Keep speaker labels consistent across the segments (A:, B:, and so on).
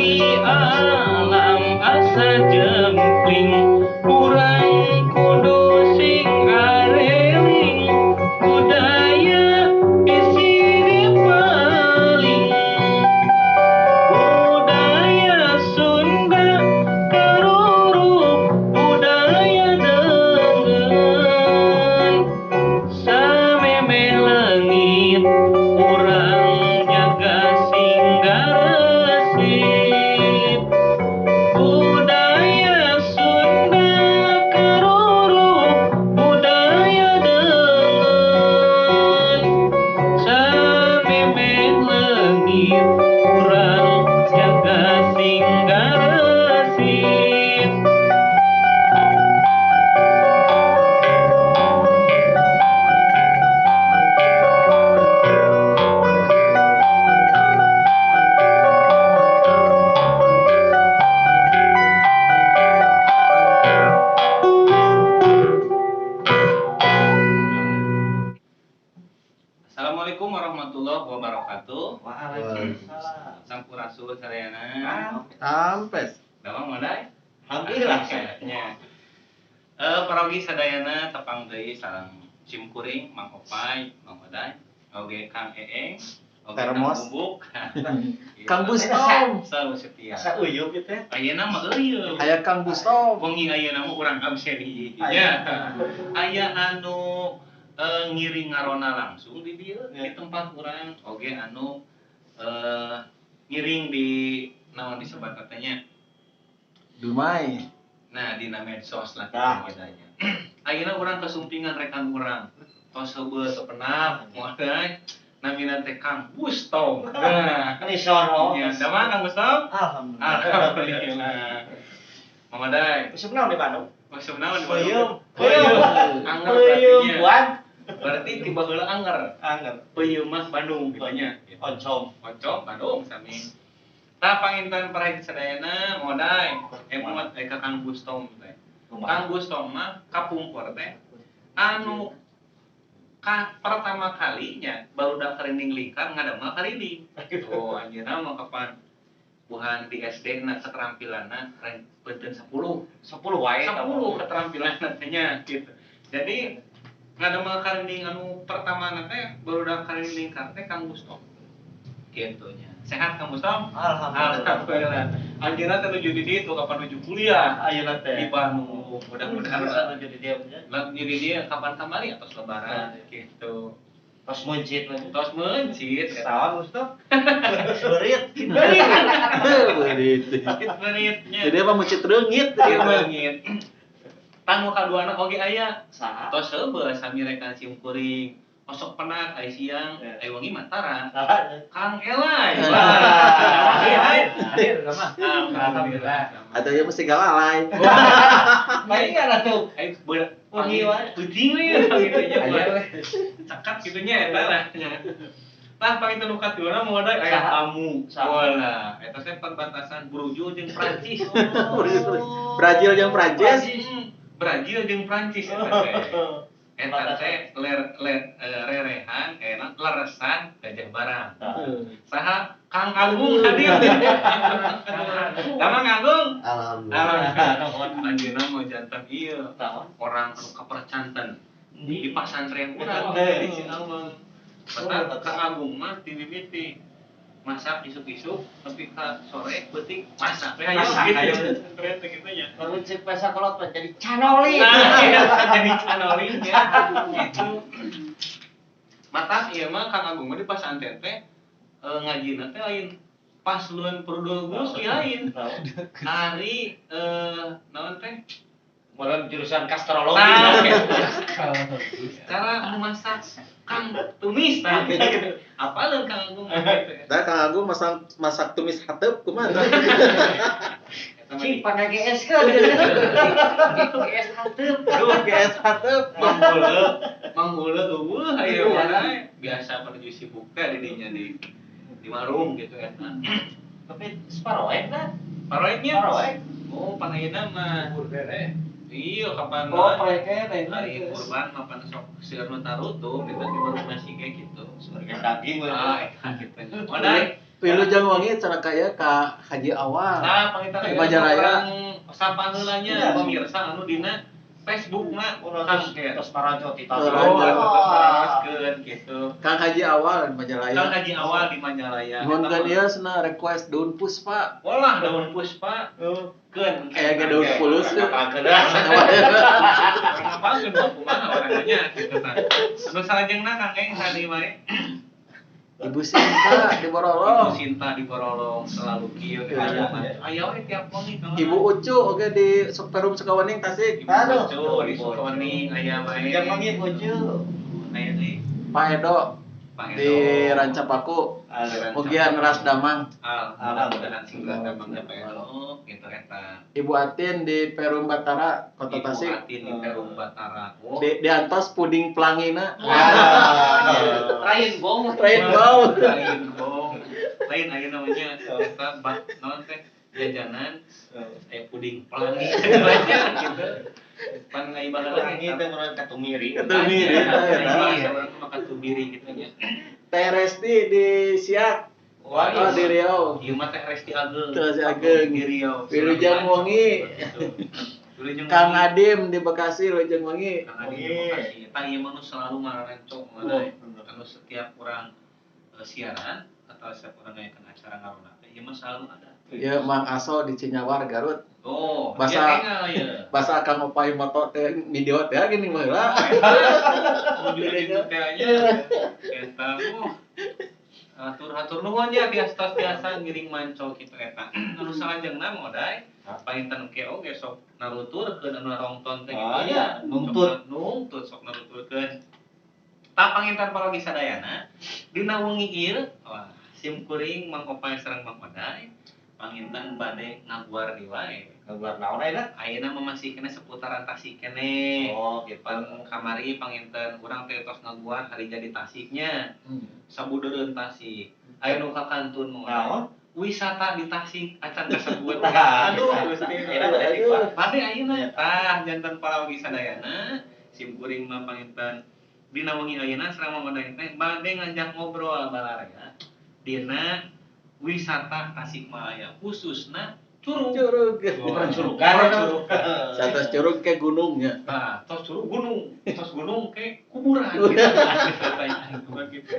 A: Nepi alam asa jempling, urang kudu sing areling, budaya bisi dipaling. Budaya Sunda karurup budaya deungeun, samemeh leungit urang jaga sing garesit. Budaya Sunda karurup budaya deungeun, samemeh leungit urang jaga sing garesit. Assalamualaikum warahmatullahi wabarakatuh.
B: Waalaikumsalam.
A: Sampurasun sadayana.
B: Tampes.
A: Damang modai?
B: Alhamdulillah.
A: Nya. Parogi sadayana tepang deui sareng simkuring Mang Opay, Mang Odai, oge Kang Eeng, oge Kang
B: Termos.
A: Bubuk.
B: Kang Bustom.
A: Selalu setia.
C: Asa uyup gitu ya.
A: Ayeuna mah euy.
B: Aya Kang Bustom.
A: Wengi ayeuna mah urang absen ieu nya. Aya anu ngiring ngarona langsung di dieu di tempat urang, oge anu ngiring di naon disebat katanya.
B: Dumai.
A: Nah, dina medsos lah
C: Nah.
A: gitu bedanya. Ayeuna urang kesumpingan rekan urang. Tos heubeul teu penap, moal namina teh Kang Bustom. Nah,
C: Ini sono.
A: ya, damang Kang Bustom?
C: Alhamdulillah.
A: Alhamdulillah. Mama Dai,
C: Usum naon di Bandung?
A: usum naon di
C: Peuyeum.
A: Peuyeum. Anger
C: Peuyeum
A: berarti nya.
C: buan.
A: Berarti tiba heula anger.
C: Anger.
A: Peuyeum mah Bandung gitu nya.
C: Oncom.
A: Oncom Bandung sami. Tah panginten para sadayana modai emot ka Kang Bustom teh. Kang Bustom mah kapungkur teh anu ka pertama kalinya barudak karinding lingkar ngadamel karinding. Oh anjeunna mah kapan buhan di SD na keterampilanna beuteun 10.
C: 10 wae.
A: 10 keterampilan teh nya gitu. Jadi ngadamel karinding anu pertama teh barudak karinding lingkar teh Kang Bustom. Gitu nya. Sehat Kang Bustom?
C: Alhamdulillah.
A: Alhamdulillah. Anjeunna teh nuju di ditu kapan nuju kuliah
C: Ayeuna
A: di
C: teh.
A: Bandung. Mudah-mudahan
C: Bisa nuju di dieu nya.
A: jadi dia kapan kamari atos lebaran gitu.
C: Tos muncit we.
A: Tos mencit eta.
C: Sawan Gusto. Berit.
B: Berit.
A: Beritnya.
B: Jadi apa mucit reungit
A: Ieu leungit. Tanu kaduana oge aya.
C: Saha?
A: Tos heubeul sami rekan simkuring. Osok penat aya siang, aya wengi mah tara.
C: Saha?
A: Kang Elai.
C: Hadir, hadir sama.
A: Alhamdulillah.
B: Atau ya mesti galalai.
C: Main enggak atuh?
A: Ayo
C: Wengi wae.
A: Penting we gitu nya. Cakat gitu nya eta lah. Tah panginten nu katiuna mau ada aya tamu. Wala, eta teh perbatasan Brujul jeung Prancis.
B: Brazil jeung Prancis.
A: Brazil jeung Prancis eta teh. Eta teh ler rerehan enak leresan gajah barang. Saha Kang Agung hadir. Damang Agung.
B: Alhamdulillah.
A: Alhamdulillah. Anjeunna mah jantan ieu. Orang anu kapercanten di pasantren urang di Ciawang. Batak Kang Agung mah ti mimiti masak isuk-isuk nepi ka sore beuting masak we hayo gitu. Pesantren teh kitu nya.
C: Lamun ceuk bahasa kolot mah jadi canoli.
A: Nah, iya, jadi canoli nya gitu. Matak ieu mah Kang Agung mah di pasantren teh ngajina teh lain paslon Prudul Gusti lain. Ari naon teh?
C: Modal jurusan kastrologi.
A: Nah, cara memasak Kang tumis tah. Apaleun Kang Agung gitu.
B: Tah Kang Agung masak tumis hateup kumaha?
C: Cing pakai GS kan. GS hateup.
B: Duh, GS hateup.
A: Manggule eueuh aya mana biasa menuju sibuk teh di dinya di warung gitu eta.
C: Tapi separoek lah.
A: Paroeknya?
C: Paroek.
A: Oh, pan ayeuna mah. Iya, kapan
C: Oh, proyeknya teh.
A: Hari kurban mapan sok seueur nu tarutup gitu di warung nasi kayak gitu.
C: Sebagai daging we.
A: Ah, eta gitu. Modai.
B: Wilujeng wengi cara kaya ka Haji Awal.
A: Nah, panginten
B: Di Majalaya.
A: Sapa heula nya pemirsa anu dina Facebookna Kang
D: Terus paranco ti
A: Oh, terus gitu.
B: Kang Haji Awal di Majalaya.
A: Kang Haji Awal di Majalaya.
B: Nuhunkeun ieu cenah request daun puspa.
A: Walah daun puspa. Keun
B: Aya ge daun pulus.
A: Ngapakeun kumaha orangnya gitu tah. Anu salajengna Kang Eng tadi wae.
B: Ibu Sinta di Borolong.
A: Ibu Sinta di Borolong selalu kieu
B: Iya.
A: Aya we tiap wengi.
B: Ibu Ucu oge di Perum Sukawening Tasik.
A: Ibu Ucu di Sukawening aya wae.
D: Yang wengi Ibu Ucu.
A: Aya deui.
B: Pak Edo
A: Pak Edo
B: di Rancapaku. Mugian Ras Damang.
A: Alhamdulillah sing Ras Damangnya Pak Edo gitu eta.
B: Ibu Atin di Perum Batara Kota Tasik.
A: Ibu Atin di Perum Batara.
B: Di antos puding pelangina.
C: Rainbow.
B: Rainbow.
A: Rainbow. Lain aya namanya eta bak naon teh jajanan puding pelangi gitu. Pan ngai baheula
D: pelangi teh mun katumiri.
B: Katumiri
A: eta. Urang mah katumiri gitu nya.
B: Teh Resti di Siak. Wah, di Riau.
A: Ieu mah Teh Resti Ageng.
B: Teh Resti Ageng
A: di Riau.
B: Wilujeng Wengi. Kang Adim di Bekasi Wilujeng Wengi.
A: Kang Adim di Bekasi. Tah ieu mah nu selalu mararencong mana anu setiap urang siaran atau setiap urang ngayakeun acara ngaronda teh ieu mah selalu ada.
B: Ya Mang Aso di Cinyawar Garut.
A: Oh,
B: bahasa
A: ya,
B: bahasa Kang Opai moto teh video teh gini baheula.
A: Muju teh nya. Eta atur-atur nuhun nya tiasa tiasa ngiring manco kitu eta. Anu salajengna modai panginten ke oge sok naruturkeun anu narongton teh kitu nya.
D: Nuntut
A: nuntut sok naruturkeun. Tah panginten parogi sadayana dina wengi ieu wah sim kuring Mang Opai sareng Mang Odai panginten bade ngaguar di wae.
D: Ngaguar naon ayeuna?
A: Ayeuna mah masih kene seputaran Tasik kene.
D: Oh, gitu.
A: Pan kamari panginten urang teh tos ngaguar hari jadi Tasiknya. Sabudeureun Tasik. Aya nu ka kantun mah.
D: Naon?
A: Wisata di Tasik acan kasebut. Aduh, Gusti. Bade ayeuna tah janten paraogi sadayana sim kuring mah panginten dina wengi ayeuna sareng Mang Odai teh bade ngajak ngobrol balarea dina wisata Tasikmalaya khususna curug.
B: Curug.
D: Curugan.
A: Curugan.
B: Satos curug ke gunungnya.
A: Nah, tos curug gunung, tos gunung ke kuburan gitu. Gitu.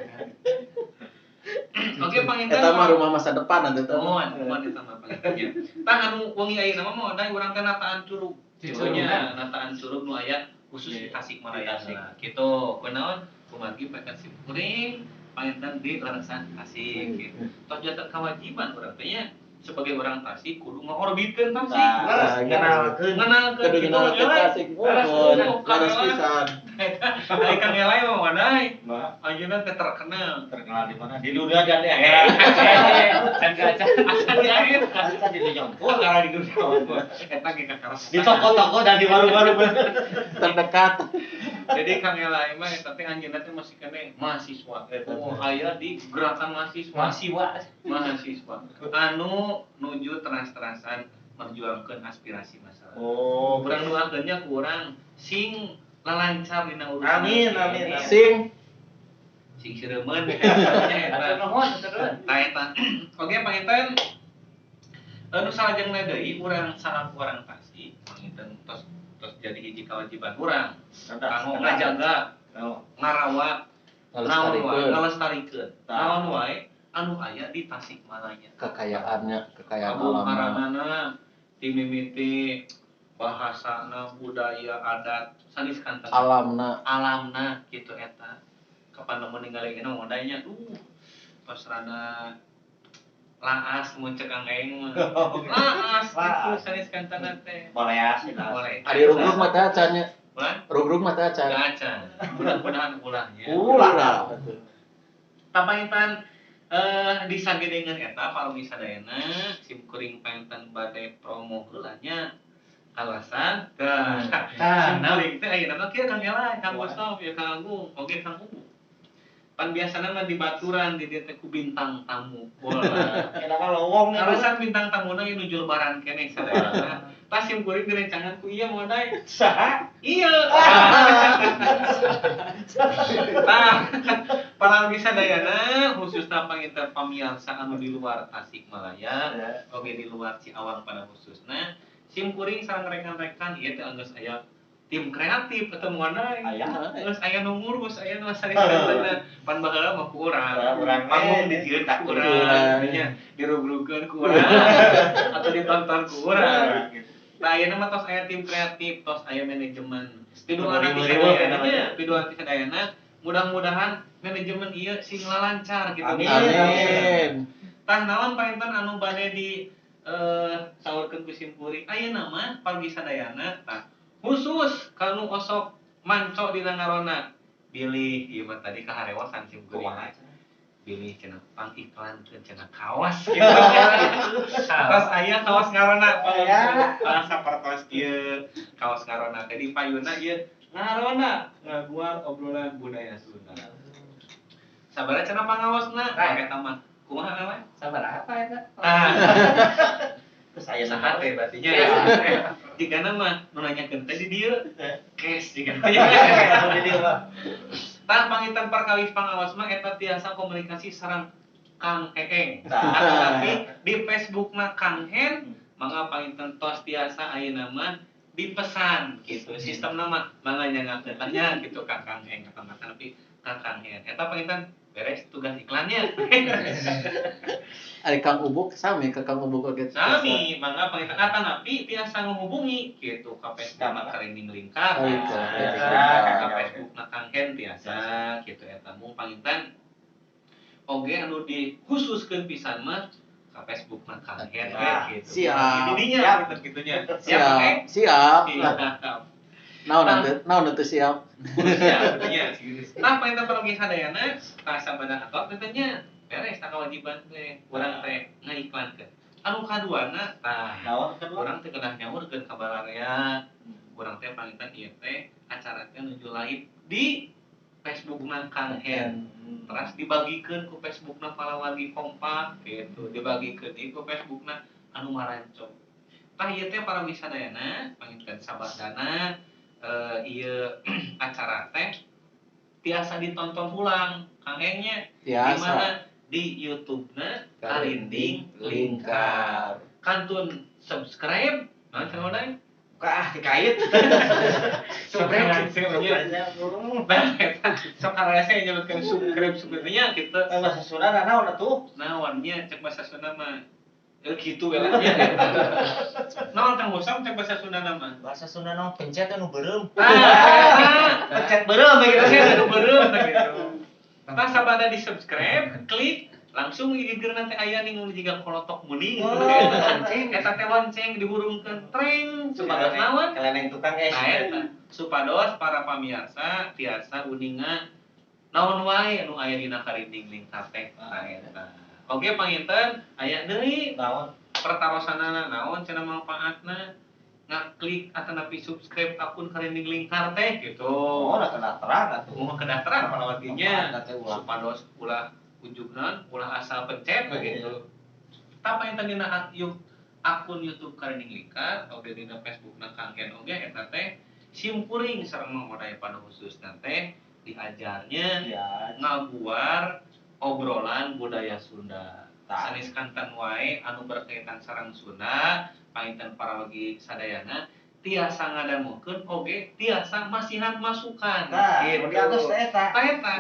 A: Oke, panginten.
B: Eta mah rumah masa depan atuh teh.
A: Oh, eta mah panginten. Tah anu wengi ayeuna mah modal urang teh nataan curug. Nya nataan curug nu aya khusus di Tasikmalaya. Gitu. Kunaon? Kumargi pakai sim kuring panginten di Larasan Tasik gitu. Tos janten kewajiban urang teh nya sebagai orang Tasik kudu ngaorbitkeun Tasik.
B: Ngenalkeun.
A: Ngenalkeun
B: Kudu ngenalkeun Tasik. Laras pisan.
A: Ai Kang Elai mah wadai. Anjeunna teh terkenal.
D: Terkenal di mana? Di dunia dan di akhirat.
C: Can gaca.
A: Acan di akhirat.
D: Acan di dunia.
A: Karena di dunia. Eta ge kakaras.
D: Di toko-toko dan di warung-warung
B: terdekat.
A: Jadi Kang Elai mah eta teh anjeunna teh masih keneh mahasiswa. Oh, aya di gerakan mahasiswa. Mahasiswa. Anu nuju teras-terasan merjuangkeun aspirasi masyarakat.
D: Oh,
A: urang nuakeun nya ku urang sing lalancar dina urusan.
D: Amin, amin.
B: Sing
A: sing sireumeun eta.
C: Nuhun, nuhun.
A: Tah eta. Oke, panginten anu salajengna deui urang salaku urang Tasik panginten tos tos jadi hiji kewajiban urang kanggo ngajaga, ngarawat, naon wae, ngalestarikeun. Naon wae anu aya di Tasikmalaya.
B: Kekayaannya, kekayaan
A: alam.
B: Alamna,
A: timimiti bahasana, budaya, adat, sanes kanten.
B: Alamna,
A: alamna kitu eta. Kapan lamun ningali engna modanya, tos rada laas mun cek Kang Eng mah. Laas kitu sanes kanten teh.
D: Boleas
A: Boleh.
B: Ari rugrug mah teh acan nya. Rugrug mah teh acan.
A: Acan. Mudah-mudahan ulahnya.
B: Ulah.
A: Tah panginten disagedengeun eta parugi sadayana sim kuring panginten bade promo heula nya. Alasan tah sim kuring teh ayeuna mah kieu Kang Elai, Kang Gustaf, ya Kang Agung, oge Kang Ubu. Pan biasana mah dibaturan di dieu teh ku bintang tamu. Bola.
D: Eta mah lowong.
A: Alasan bintang tamuna ieu nuju lebaran keneh sadayana. Tah sim kuring direncangan ku ieu modai.
D: Saha?
A: Iya. Tah, Paranti sadayana khususna panginten pamiarsa anu di luar Tasikmalaya, oge di luar Ciawang pada khususna, sim kuring sareng rekan-rekan ieu teh anggeus aya tim kreatif atau mana.
D: Aya.
A: Geus aya nu ngurus, aya nu sanes-sanesna. Pan baheula mah ku urang.
D: Urang
A: Panggung
D: we.
A: dijieun ku urang,
B: Urang.
A: nya dirugrugeun ku urang atau ditonton ku urang. Nah, ayeuna mah tos aya tim kreatif, tos aya manajemen. Piduan ti
D: Riweuh-riweuh
A: sadayana,
D: namanya.
A: piduan ti sadayana, mudah-mudahan manajemen ieu sing lancar gitu.
D: Amin.
B: Amin.
A: Tah naon panginten anu bade di saurkeun ku simkuring. Ayeuna mah pagi sadayana tah khusus kanu osok manco dina ngarona. Bilih ieu mah tadi kaharewasan simkuring.
D: Kumaha?
A: Bilih cenah pang iklankeun cenah kawas gitu. Tos aya kawas ngarona.
D: Aya.
A: Tah sapertos ieu kawas ngarona teh di payuna ieu ngarona ngaguar obrolan budaya Sunda. Sabaraha cenah pangaosna?
C: Nah.
A: Eta mah kumaha namanya?
C: Sabar apa eta?
A: Ah,
D: Terus aya
A: saha
D: saha
A: teh berarti nya. Jigana mah nu nanyakeun teh di dieu. Cash jigana.
D: Di dieu mah.
A: Tah panginten perkawis pangaos mah eta tiasa komunikasi sareng Kang Eeng.
D: Tah.
A: Tapi di Facebookna Kang Hen mangga panginten tos tiasa ayeuna mah dipesan gitu. Sistemna mah mangga nyangakeun lah nya gitu ka Kang Eeng eta mah tapi ka Kang Hen. Eta panginten beres tugas iklannya.
B: Ari Kang Ubuk sami ke Kang Ubuk oge.
A: Sami, mangga panginten atanapi tiasa menghubungi gitu ka Facebook
D: Ka
A: Karinding Lingkar.
B: Oh, iya.
A: Ka Facebook na Kang Hen tiasa gitu eta mung panginten oge anu dikhususkeun pisan mah ka Facebook na Kang Hen we gitu.
B: Siap.
A: Di dinya
D: Siap.
A: gitu gitunya. Siap,
B: Siap.
A: oke?
B: Siap.
A: Siap.
B: Naon nanti, naon nanti siap.
A: Siap gitunya. Tah panginten pergi sadayana tah sabada atot teh nya beres tah kewajiban teh urang teh ngaiklankeun. Anu kaduana tah
D: Naon kedua?
A: urang teh kedah nyaurkeun ka bararea. Urang teh panginten ieu teh acara teh nuju live di Facebookna Kang Hen. Terus dibagikeun ku Facebookna palawargi kompak gitu, dibagikeun deui ku Facebookna anu marancong. Tah ieu teh para wisadayana panginten sabadana ieu acara teh tiasa ditonton ulang Kang Hengnya di
B: Tiasa.
A: mana di YouTube-na Karinding Lingkar. Kantun subscribe, naon cenah deui?
D: Buka ah dikait.
A: Subscribe. Nah, eta sok karasa nyebutkeun subscribe sebenarnya gitu.
D: Bahasa Sunda naon atuh?
A: Naonnya cek bahasa Sunda mah gitu we lah nya. Naon Kang Gosam cek bahasa Sunda mah?
D: Bahasa Sunda naon pencet anu beureum.
A: Tah,
D: Pencet beureum
A: eta
D: gitu.
A: pencet anu beureum teh gitu. Tah sabada di subscribe, klik langsung gigireun teh aya ning jiga kolotok meuning.
D: Oh,
A: lonceng eta teh lonceng dihurungkeun treng supados naon?
D: Keleneng tukang es.
A: Nah, eta supados para pamirsa tiasa uninga naon wae anu aya dina Karinding Lingkar teh. Nah, eta. Oke panginten aya deui
D: Naon?
A: pertarosanana naon cenah manfaatna ngaklik atanapi subscribe akun Karinding Lingkar teh gitu.
D: Oh, udah kena terang atuh.
A: Moal kedaftaran palawarginya
D: Manfaatna teh ulah.
A: supados ulah ujugna ulah asal pencet begitu. Tah panginten dina akun YouTube Karinding Lingkar oge dina Facebookna Kang Ken oge eta teh sim kuring sareng Mang Oday pada khususna teh diajarnya
D: Ya.
A: ngaguar obrolan budaya Sunda.
D: Tah.
A: Sanes kanten wae anu berkaitan sareng Sunda, panginten paralogi sadayana tiasa ngadangukeun oge tiasa masihan masukan.
D: Tah,
A: gitu.
D: di atas teh eta.
A: Tah eta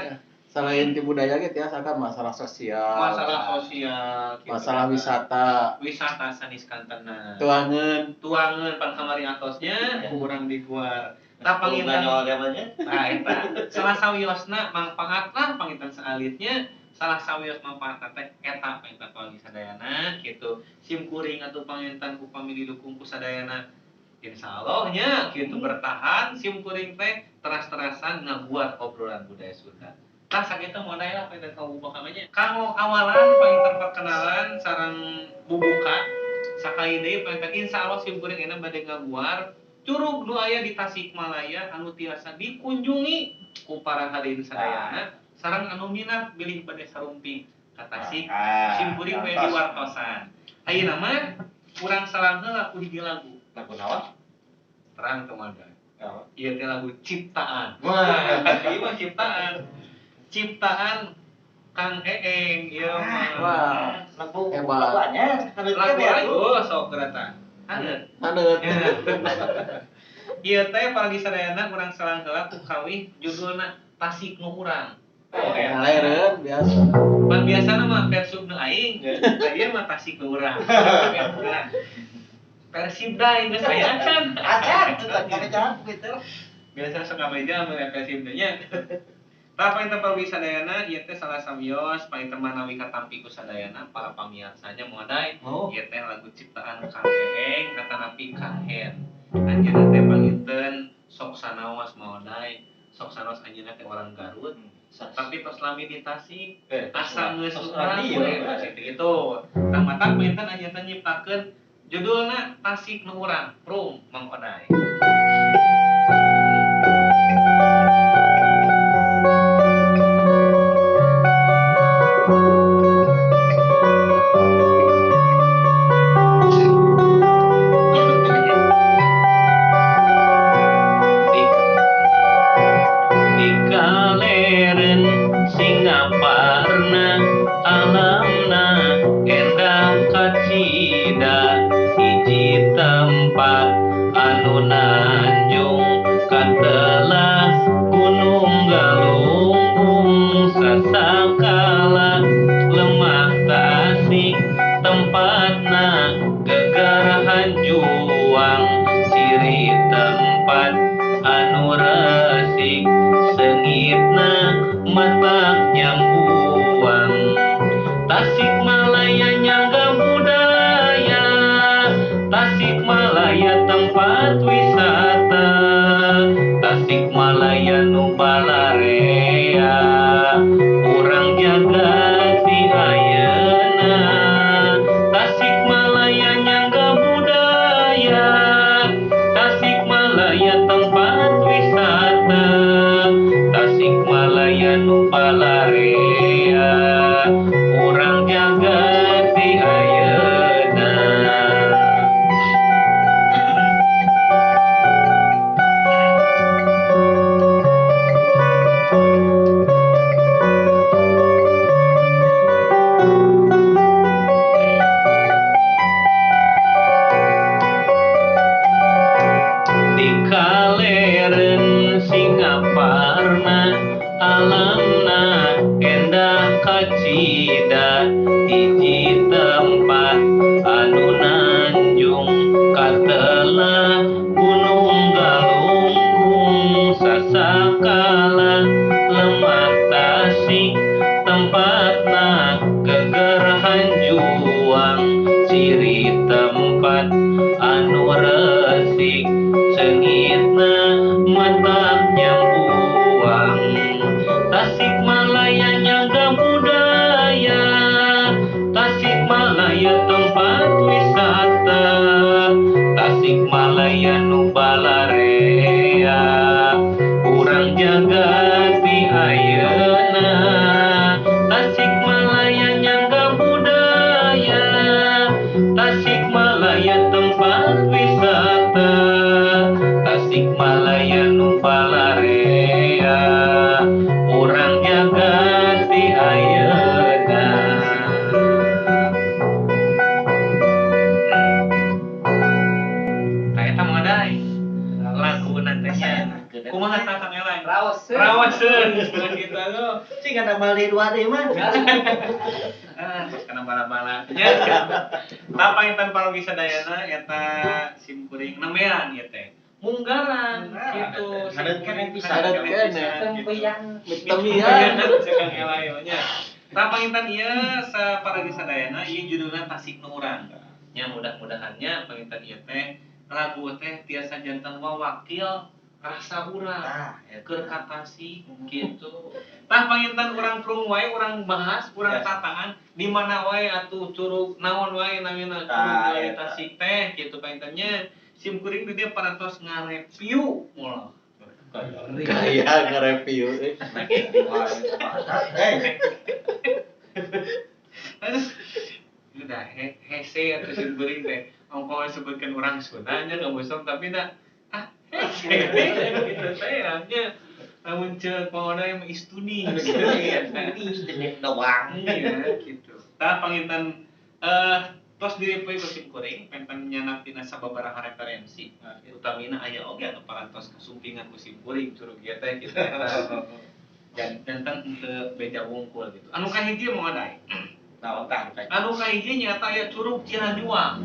B: Selain di budaya ge tiasa kan masalah sosial,
A: masalah sosial gitu.
B: masalah wisata,
A: Wisata sanes kantenna.
B: tuangan.
A: Tuangeun pan kamari atosnya kurang diguar. Tah panginten
D: Panginten gambarnya.
A: Nah, eta salah sawiosna mangfaat lah panginten saalitnya salah sawios manfaat teh eta panginten panggih sadayana gitu. Sim kuring atuh panginten upami didukung ku sadayana insyaallah nya gitu bertahan sim kuring teh teras-terasan ngabuat obrolan budaya Sunda. Tah sakitu moal lah panginten kamu nya. Kanggo awalan panginten perkenalan sareng bubuka sakali deui panginten insyaallah sim kuring enak bade ngaguar curug nu aya di Tasikmalaya anu tiasa dikunjungi ku para hadirin sadayana sareng anu minat bilih bade sarumping ka Tasik sim kuring we diwartosan. Ayeuna mah urang salang heula ku hiji lagu.
D: Lagu naon?
A: Terang teu mah.
D: Naon?
A: Ieu teh lagu ciptaan. Wah, ieu mah ciptaan. Ciptaan Kang Eeng ieu mah.
B: Wah,
D: Lagu
B: Hebat.
D: lagu anyar.
A: Lagu ayo sok gerata. Haneut.
B: haneut.
A: Ieu teh palagi sadayana urang salang heula ku kawih judulna Tasik Nu Urang. Oh, ya.
B: Ngalereun biasa.
A: Pan biasana mah Persib nu aing, nah ieu mah Tasik nu urang. Persib da geus aya acan.
D: Acan tuh kan jalan gitu.
A: Biasa sok ngabeja mun Persib teh nya. Tah panginten palagi sadayana ieu teh salah samios panginten manawi katampi ku sadayana para pamiarsanya moal
D: Oh.
A: ieu teh lagu ciptaan Kang Eeng katanapi Kang Hen. Anjeunna teh panginten sok sanaos maodai, sok sanaos anjeunna teh orang Garut, tapi tos lami di Tasik. Asa geus urang we gitu. Tah matak panginten anjeunna nyiptakeun judulna Tasik Nu Urang, Prung Mang Odai. Di kaleren Singaparna alamna endah kacida hiji tempat anu nanjung katelah Gunung Galunggung sasakala lemah Tasik tempatna gegar hanjuang siri tempat anu resik sengitna matak nyambuang Tasikmalaya nyangga budaya Tasikmalaya tempat wisata Tasikmalaya nu balarea urang jaga ti ayeuna Tasikmalaya nyangga budaya Tasikmalaya tempat wisata Tasikmalaya nu balarea urang jaga ti ayeuna. Di kaleren Singaparna alamna endah kacida hiji tempat anu nanjung katelah Gunung Galunggung sasakala lemah Tasik tempatna geger hanjuang ciri tempat anu resik sengitna matak nyambuang Tasikmalaya nyangga budaya Tasikmalaya tempat wisata Tasikmalaya nu balarea urang jaga ti ayeuna Tasikmalaya nyangga budaya Tasikmalaya tempat wisata Tasikmalaya nu balarea urang jaga ti ayeuna. Tah eta mah deui laguna teh nya. Kumaha tah Kang Elai?
C: Raoseun.
A: Raoseun kitu atuh.
D: Cing ada bali dua deh mah.
A: Ah, terus kana bala-bala. Nya. Tah panginten parogi sadayana eta sim kuring nembean ieu teh. Munggaran gitu.
D: Hadeut keneh pisan.
B: Hadeut keneh.
C: Tempian.
B: Mitemian.
A: Kang Elai mah nya. Tah panginten ieu saparagi sadayana ieu judulna Tasik Nu Urang. Nya mudah-mudahannya panginten ieu teh lagu teh tiasa janten wawakil rasa urang
D: Nah, eta.
A: keur ka Tasik gitu. Tah panginten urang prung wae urang bahas, urang
D: Yes.
A: tatangan di mana wae atuh curug naon wae namina curug
D: Tah,
A: wae
D: eta.
A: Tasik teh gitu pangintennya. Sim kuring di dieu parantos ngareview moal.
B: Gaya nge-review.
D: Eh,
A: Aduh. Udah hese atuh sim kuring teh. Ongkoh sebutkeun urang Sunda nya ka busong tapi da ah hese gitu teh nya. Lamun ceuk Mang Oday mah istuni.
D: Jenis doang.
A: Iya gitu. Tah panginten tos direpui ku sim kuring penten nyanak tina sababaraha referensi. Utamina aya oge anu parantos kasumpingan ku sim kuring curug ieu teh kitu eta. Dan tentang henteu beja wungkul gitu. Anu kahiji Mang Oday.
D: Naon tah anu kahiji?
A: Anu kahiji nyaeta aya Curug Cihanjuang.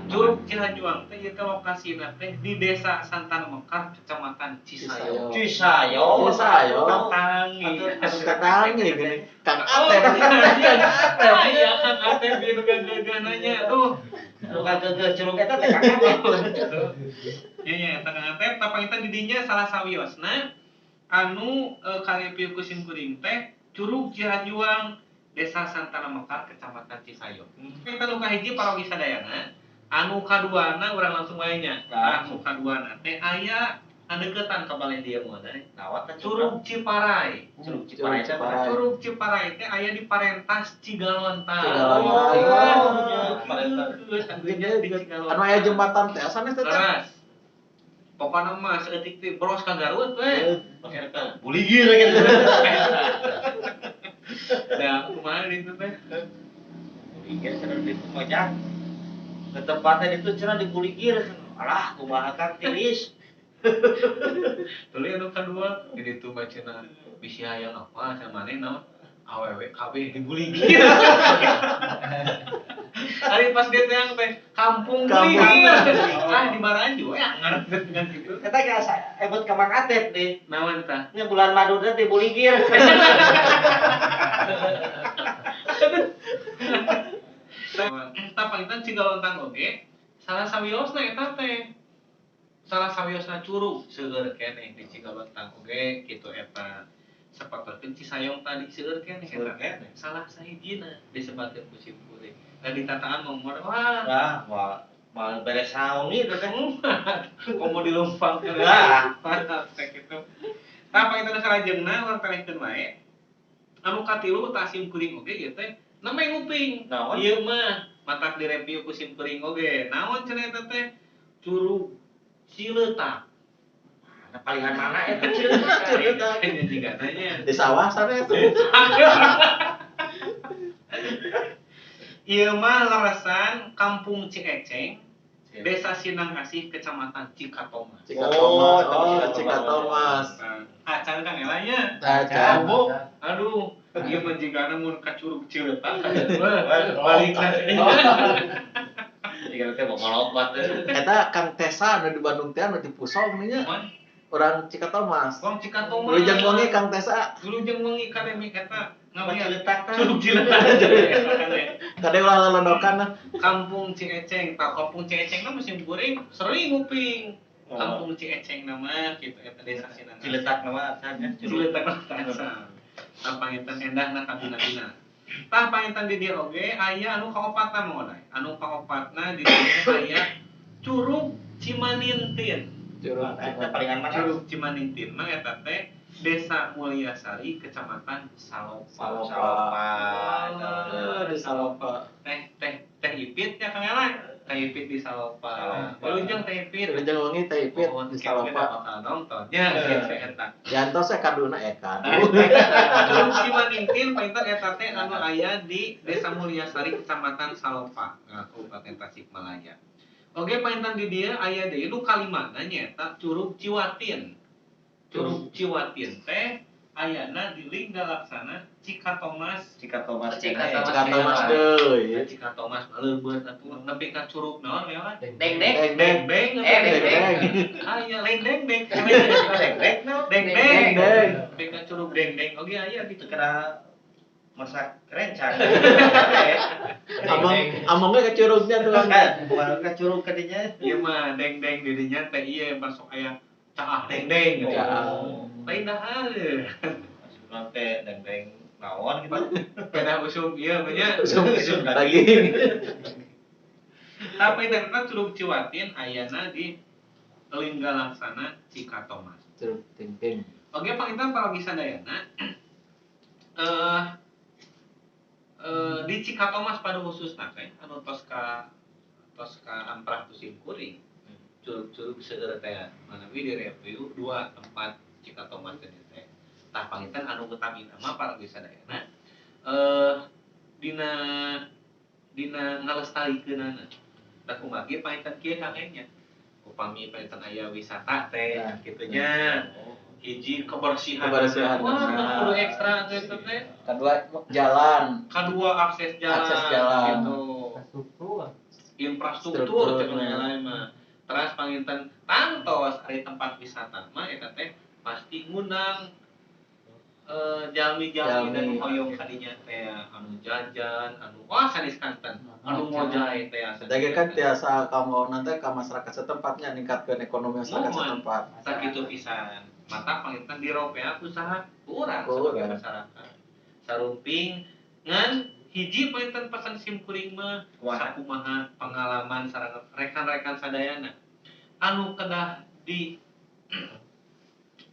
A: Curug Cihanjuang teh ieu teh lokasina teh di Desa Santan Mekar, Kecamatan Cisayong.
D: Cisayong.
B: Cisayong.
A: Katangi.
B: Katangi gini. Kang Atep.
A: Iya, Kang Atep di nu gagah nanya tuh.
D: Nu gagah curug eta teh Kang Atep.
A: Nya nya eta Kang Atep tapangitan di dinya salah sawiosna anu karepieun ku sim kuring teh Curug Cihanjuang Desa Santana Mekar, Kecamatan Cisayong. Kita nu kahiji parogi sadayana, anu kaduana urang langsung wae nya. Anu kaduana teh aya adeukeutan ka balai dieu moal teh.
D: Naon teh
A: Curug Ciparai.
D: Curug Ciparai.
A: Curug Ciparai teh aya di Parentas Cigalontang.
B: Cigalontang.
A: Oh, Parentas.
B: Anu aya jembatan teh sanes teh.
A: Leres. Pokona mah saeutik teh boros ka Garut we. Eta.
D: Buligir gitu.
A: Da kumaha di ditu teh?
D: Buligir cenah di ditu mah jang. Ke tempatnya itu cenah di Buligir. Alah kumaha Kang tiris.
A: Tuluy anu kadua di ditu mah cenah bisi hayang apa sama maneh naon? Awewe kabeh di Buligir. Ari pas dia teh teh kampung Buligir. Ah di Baranju ya ngarep dengan gitu.
D: Eta ge asa ebot ka Mang Atep deh.
A: Naon tah?
D: Nya bulan madu teh di Buligir.
A: Tah panginten Cigalontang oge salah sawiosna eta teh. Salah sawiosna curug seueur keneh di Cigalontang oge kitu eta. Sapertoskeun Cisayong tadi seueur keneh eta. Salah sahijina disebatkeun ku sim kuring. Da ditataan nomor wah.
D: Wah, moal beres saung ieu teh.
A: Komo dilumpangkeun.
D: Wah,
A: teh kitu. Tah panginten salajengna urang tarehkeun wae. Anu katilu tah sim kuring oge ieu teh nembe nguping.
D: Naon?
A: Ieu mah matak direview ku sim kuring oge. Naon cenah eta teh? Curug Ciletak.
D: Nah, palihan mana eta Ciletak?
A: Ciletak. Jika nanya.
B: Di sawah sanes.
A: Ieu mah leresan Kampung Cieceng, Desa Sinang Asih, Kecamatan Cikatomas.
B: Cikatomas. Oh, Cikatomas.
A: Acan Kang Elanya.
B: Acan.
A: Aduh, ieu mah jigana mun ka Curug Ciletak balikna.
D: Jigana teh bokolot teh.
B: Eta Kang Tesa anu di Bandung teh anu di Pusong nya. Orang Cikatomas.
A: Orang Cikatomas.
B: Wilujeng wengi Kang Tesa.
A: Wilujeng wengi kademi eta
D: Ngawiat Ciletak teh.
A: Curug Ciletak.
B: Kade ulah lolondokan lah.
A: Kampung Cieceng, tah Kampung Cieceng mah musim kuring sering nguping. Kampung Cieceng nama kitu eta desa Sinang.
D: Ciletak nama asalnya.
A: Ciletak nama asal. Tah panginten endahna kabina-bina. Tah panginten di dieu oge aya anu kaopatna mah oday. Anu kaopatna di dieu aya Curug Cimanintin.
B: Curug
D: palingan mana?
A: Curug Cimanintin mah eta teh Desa Mulyasari, Kecamatan Salopa.
B: Salopa. Di Salopa.
A: Teh teh teh Ipit ya Kang Ela. Teh Ipit di Salopa. Wilujeng Teh Ipit.
B: Wilujeng wengi Teh Ipit di Salopa.
A: Bakal nonton. Ya, eta.
B: Jantos we kaduna kadu.
A: Curug Cimanintin painten eta teh anu aya di Desa Mulyasari, Kecamatan Salopa, Kabupaten Tasikmalaya. Oge painten di dieu aya deui nu kalimana nyaeta Curug Ciwatin. Curug Ciwatin teh ayana di Lingga Laksana Cikatomas.
D: Cikatomas.
B: Cikatomas deui.
A: Cikatomas leubeut atuh nepi ka curug naon lewat?
C: Deng deng.
B: Deng
A: deng.
C: Deng deng.
A: Aya lain deng deng.
D: Deng deng naon?
A: Deng deng.
B: Deng.
A: Nepi ka curug deng deng oge aya
D: gitu kena masak rencang.
B: Among amongnya ke curugnya tuh.
D: Bukan ke curug ka dinya.
A: Ieu mah deng deng di dinya teh ieu masuk aya caah deng deng gitu. Lain dahar.
D: Masuk teh deng deng naon gitu.
A: Beda usum ieu mah nya.
B: Usum daging.
A: Tapi ternyata Curug Ciwatin ayana di Lingga Laksana Cikatomas.
B: Curug Tintin.
A: Oke, panginten parogi sadayana. Di Cikatomas pada khususna teh anu tos ka amprah ku sim kuring. Curug-curug seueur teh manawi direview dua tempat Cikatomas teh teh. Tah panginten anu utamina mah para sadayana dina dina ngalestarikeunana. Tah kumaha ge panginten kieu Kang nya. Upami panginten aya wisata teh kitu nya. Hiji kebersihan. Wah, kudu ekstra teh teh.
B: Kedua jalan.
A: Kedua akses jalan.
B: Akses jalan.
A: Gitu. Infrastruktur cek lain mah. Teras panginten tangtos ari tempat wisata mah eta teh pasti ngundang jalmi-jalmi dan hoyong kadinya teh anu jajan, anu wah sanes kanten, anu ngojay teh asa.
B: Jadi kan tiasa kanggo nanti ka masyarakat setempatnya ningkatkeun ekonomi masyarakat setempat.
A: Sakitu pisan. Mata panginten diropea ku saha? Ku urang sebagai masyarakat. Sarumping ngan hiji panginten pesan sim kuring mah sakumaha pengalaman sareng rekan-rekan sadayana anu kedah di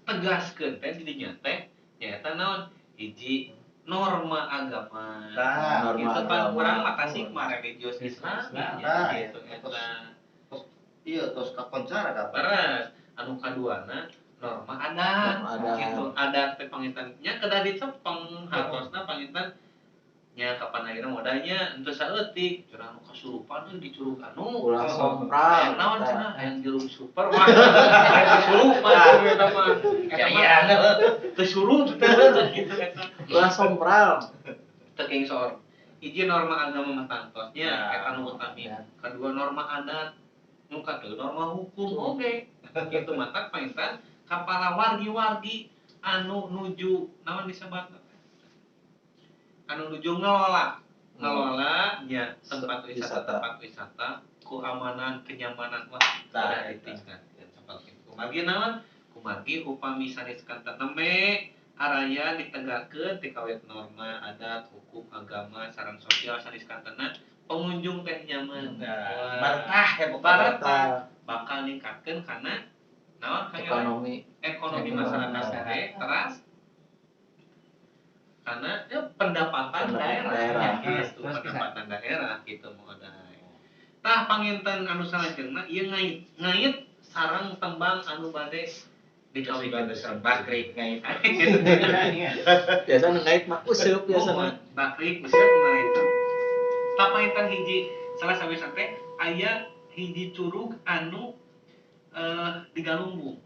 A: tegaskeun teh di dinya teh nyaeta naon hiji norma agama.
D: Nah,
A: gitu pan urang mah Tasik mah religius Islam
D: nah,
A: gitu eta.
D: Iya tos kakoncara kapan.
A: Beres. Anu kaduana norma adat. Gitu adat teh panginten nya kedah dicepeng hartosna panginten nya kapan akhirnya modalnya henteu saeutik cenah anu kasurupan euy di curug anu
B: ulah sompral
A: naon cenah hayang jeruk super wah hayang kasurupan eta mah eta mah teu surup teh gitu eta
B: ulah sompral
A: teu kenging soor hiji norma agama mah tangtosnya eta nu utami kedua norma adat nu kadua norma hukum oge kitu matak panginten ka para wargi-wargi anu nuju naon disebatna anu nuju ngelola nya tempat wisata keamanan kenyamanan wah kedah ditingkatkeun saperti itu kumargi naon kumargi upami sanes kanten nembe araya ditegakkeun ti kawit norma adat hukum agama sareng sosial sanes kantenna pengunjung teh nyaman
D: baretah ya
A: baretah bakal ningkatkeun kana naon ekonomi masyarakat teh teras karena ya, pendapatan daerah gitu, pendapatan daerah gitu mau ada. Tah panginten anu salajengna ieu ngait sareng tembang anu bade dikawikeun
D: bakrik ngait.
B: Biasa ngait mah useup biasa.
A: Bakrik useup ngait. Tah panginten hiji salah sawios teh aya hiji curug anu di Galumbung.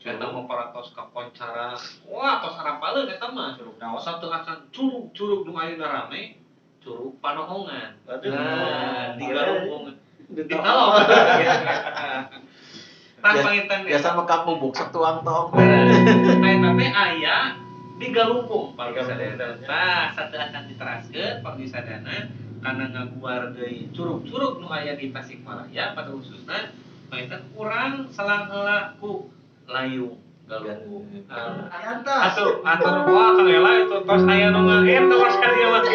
A: Eta mah paratos kakoncara. Wah, tos arapaleun eta mah.
D: Curug naon?
A: Satu acan curug-curug nu ayeuna rame, curug Panohongan. Nah, di Galumbung. Di Talong. Tah panginten
B: biasa mah ka bubuk sok tuang tong.
A: Eta teh aya di Galumbung parwisadana. Tah, satu acan diteraskeun parwisadana kana ngaguar deui curug-curug nu aya di Tasikmalaya pada khususna panginten urang selang heula ku layung Galumbung. Atuh atur wah Kang Ela itu tos aya nu ngaen tos ka dieu mah.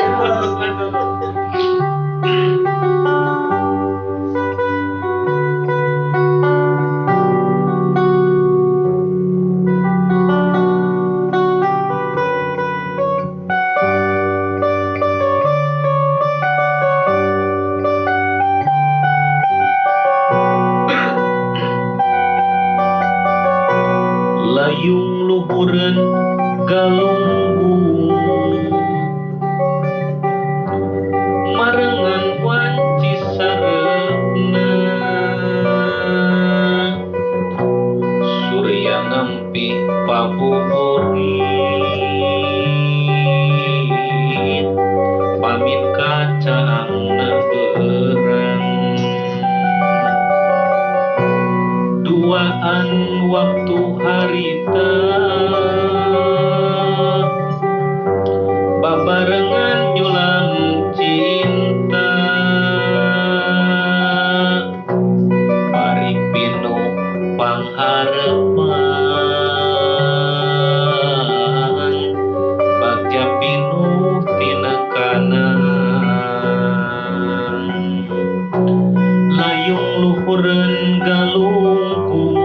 A: Layung luhureun Galumbung marengan wanci sareupna surya ngampih pabuburit pamit kacaangna beurang duaan waktu harita babarengan nyulam cinta pari pinuh pangharepan bagja pinuh tinekanan layung luhureun galungkung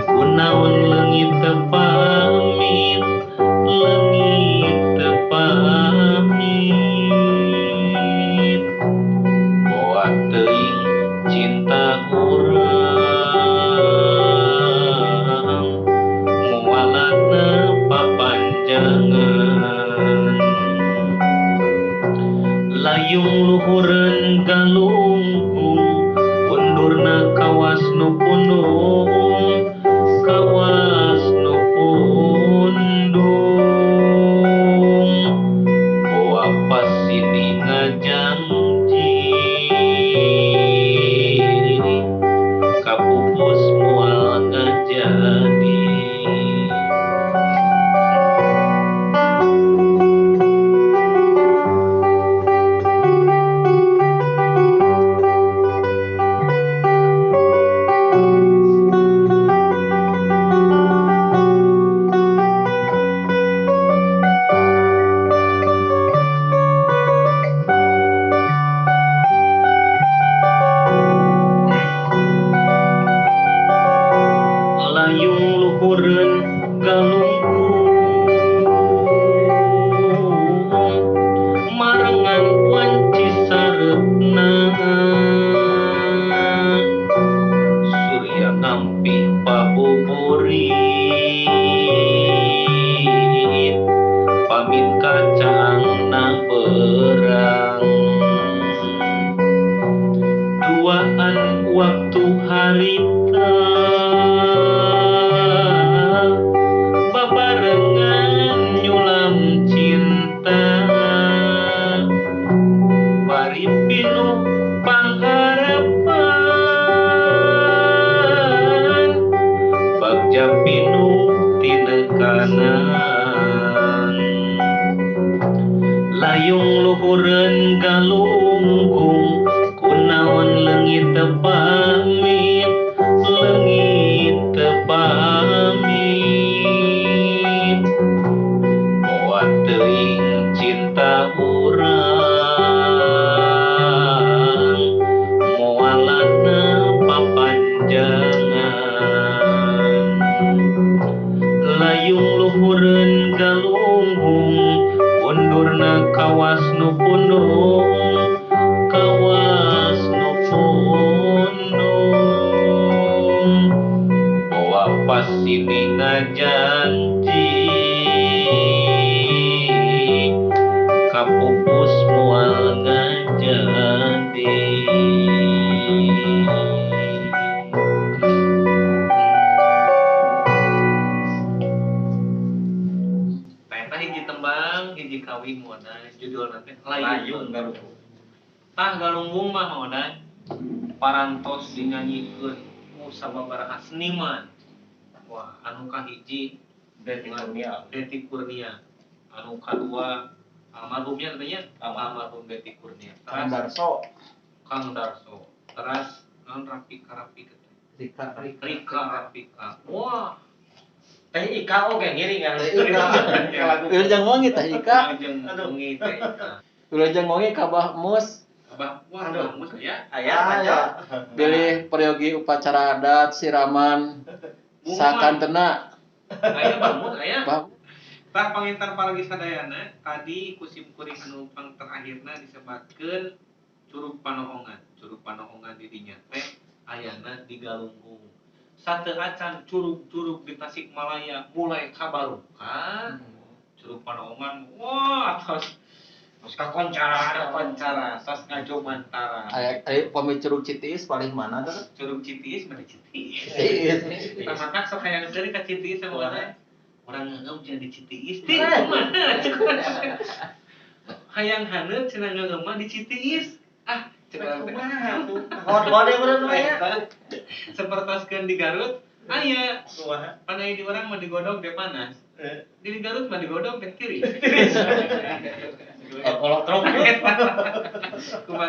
A: kunaon leungit teu pamit leungit teu pamit boa teuing cinta urang
E: Babarengan waktu harita, babarengan nyulam cinta, bari pinuh pangharapan, bagja pinuh tinekanan. Layung luhureun galunggung, kunaon leungit teu pamit, leungit teu pamit. Moal teuing cinta urang, moalana papanjangan. Layung luhureun galunggung, undurna kawas nu pundung, kawas nu pundung. Bawa pasini ngajanji, kapupus moal ngajadi.
A: Tah hiji tembang hiji kawin modal judulna teh
D: Layung Galunggung.
A: Tah Galunggung mah modal parantos dinyanyikeun ku sababaraha seniman. Wah, anu kahiji
D: Deti Kurnia.
A: Deti Kurnia. Anu kadua almarhumnya katanya almarhum Deti Kurnia.
B: Kang
A: Teras
B: Darso,
A: Kang Darso. Teras non Rafika Rafika.
B: Rika.
A: Rika Rafika. Wah,
D: Teh Ika oge ngiring kan.
B: Teh Ika. Wilujeng wengi Teh Ika.
A: Wilujeng wengi Teh Ika.
B: Wilujeng wengi ka Bah Mus.
A: Abah, wah, Bah Mus aya.
D: Aya, aya.
B: Bilih peryogi upacara adat siraman sakantena.
A: Aya Bah Mus aya.
B: Bah.
A: Tah panginten paragi sadayana tadi kusim kuring anu pang terakhirna disebatkeun Curug Panoongan. Curug Panoongan di dinya teh ayana di Galunggung. Sate acan curug-curug di Tasikmalaya mulai kabaruka. Curug Panoongan wah tos
D: Terus kakoncara,
A: kakoncara, tos ngajomantara.
B: Aya aya pami Curug Citiis paling mana tuh?
A: Curug Citiis mah di Citiis.
B: Citiis.
A: Tah matak sok hayang seuri ka Citiis sama urang. Urang ngeungeum cenah di Citiis teh kumaha cek urang. Hayang haneut cenah ngeungeum mah di Citiis. Ah, cek urang teh.
D: Kumaha tuh? Hot-hot meureun mah ya.
A: Sapertoskeun di Garut aya
D: Kumaha?
A: pan aya di urang mah digodog teh panas. Di Garut mah digodog teh tiris.
D: Kalau truk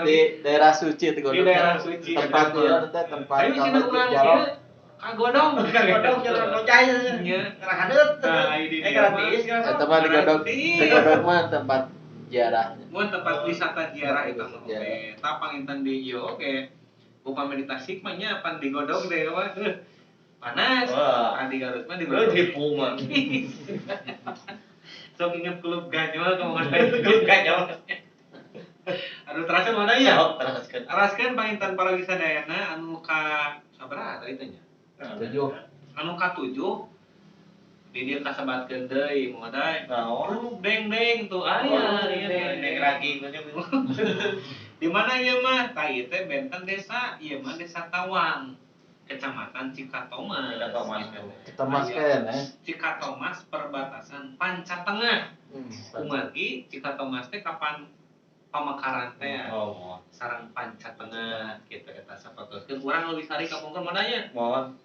B: Di daerah suci teh
A: Di daerah suci.
B: Tempat ieu teh tempat
A: Ayo cenah urang
B: jarok.
A: ieu kagodong.
D: Kagodong jalan nu cai.
A: Nya.
D: Kana haneut.
A: Nah, di
D: Eh kana tiis kana.
B: Eta mah digodog, digodog mah tempat ziarahnya.
A: Mun tempat wisata ziarah eta mah oke. Tah panginten di ieu oge. Upami di Tasik mah nya pan digodog deh mah. Panas.
D: Wah.
A: Ah di Garut mah
D: Lu
A: digodog.
D: tipu mah.
A: Sok inget klub ganyol ka
D: Klub ganyol.
A: Aduh terasa mana ya?
D: Sok teraskeun.
A: Teraskeun panginten paragi sadayana anu ka sabaraha tadi teh nya?
B: 7.
A: Anu ka 7 di dieu kasebatkeun deui mun teh.
D: Naon?
A: Curug deng-deng tuh aya ieu teh.
D: Deng ragi
A: Di mana ieu mah? Tah ieu teh benten desa, ieu mah Desa Tawang, Kecamatan Cikatomas.
D: Cikatomas.
B: Cikatomas keneh.
A: Cikatomas perbatasan Panca Tengah. Kumargi Cikatomas teh kapan pamekaran teh
D: Oh,
A: sareng Panca Tengah gitu eta sapertoskeun urang leuwih sari ka pungkur mana nya?
D: mohon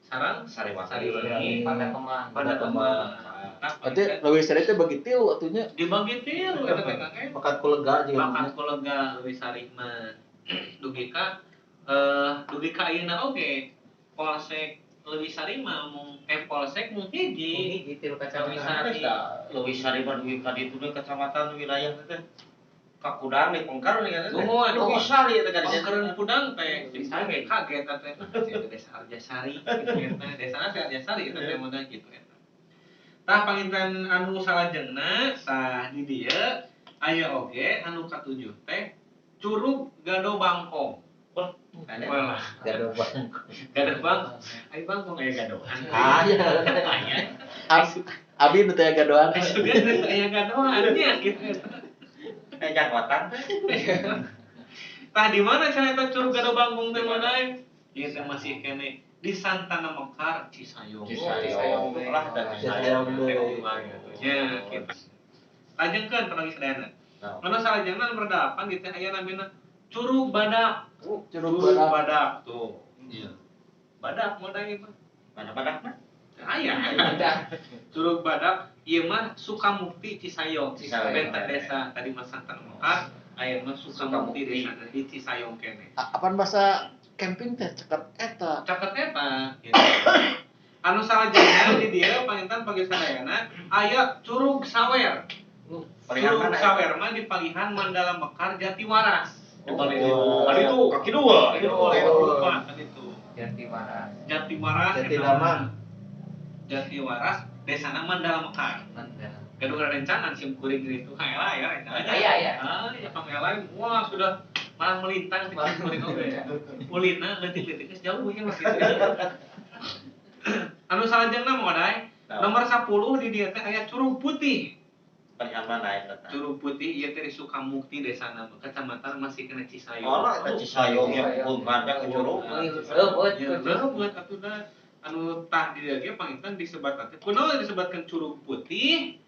A: Sareng
D: Sariwangi.
A: Sariwangi.
C: Pada kemang.
A: Pada kemang. Nah,
B: Berarti leuwih sari teh bagi tilu atunya.
A: dibagi tilu eta teh Kang.
B: Bakat kulega juga.
A: Bakat kolega leuwih sari mah. Dugi ka dugi ka ayeuna oge Polsek Leuwisari mah mung Polsek mung hiji.
C: Hiji tilu kacamata.
A: Leuwisari.
D: Leuwisari mah dugi ka ditu deui kecamatan wilayah teh. Ka Kudang di Pengkar nih kan.
A: Nuhun.
D: Leuwisari eta ka ditu.
A: Pengkereun Kudang teh saya kaget teh. Desa Arjasari gitu eta. Desana teh Arjasari eta teh modal gitu eta. Tah panginten anu salajengna tah di dieu aya oge anu katujuh teh Curug Gado Bangkong. Walah,
B: Gado Bangkong.
A: Gado Bangkong. Ai Bangkong aya gadoan.
B: Aya.
A: Aya.
B: Abi nu teh gadoan.
A: Sugan aya gadoan nya gitu.
D: Eh jangkotan.
A: Tah di mana cenah eta Curug Gado Bangkong teh modai? Ieu teh masih keneh di Santana Mekar Cisayong.
C: Cisayong.
D: Lah dan
B: Cisayong deui.
A: Ya, gitu. Lajengkeun panangis sadayana. Anu salajengna nomor 8 gitu aya namina Curug Badak.
B: Curug Badak.
A: Badak tuh. Iya. Badak modai mah.
D: Mana badakna?
A: Aya. Curug Badak ieu mah Sukamukti Cisayong.
C: Cisayong.
A: Benten desa tadi mah Santana Mekar, aya mah Sukamukti desa di Cisayong keneh.
B: Apaan bahasa camping teh ceket eta.
A: Caket eta gitu. Anu salajengna di dieu panginten pagi sadayana aya Curug Sawer. Curug Sawer mah di Palihan Mandala Mekar Jatiwaras. Di Palihan. Tadi itu
D: kaki dua.
A: Kaki dua, lupa tadi itu.
C: Jatiwaras.
A: Jatiwaras
B: Jatidamang.
A: Jatiwaras desana Mandala Mekar.
C: Mandala.
A: Gaduh rencangan sim kuring gitu kaela ya rencangan.
C: Iya, iya.
A: Ah, ya pangela wah sudah malah melintang di kuring oge. Ulina leutik-leutik geus jauh ya mah kitu. Anu salajengna modai nomor 10 di dieu teh aya Curug Putih.
D: Palihan mana eta?
A: Curug Putih ieu teh di Sukamukti desana kecamatan masih kena Cisayong.
D: Oh, eta Cisayong ya pun ke curug.
C: Leuweut
A: Leuweut atuh da anu tah di dieu ge panginten disebatna teh. Kunaon disebatkeun Curug Putih?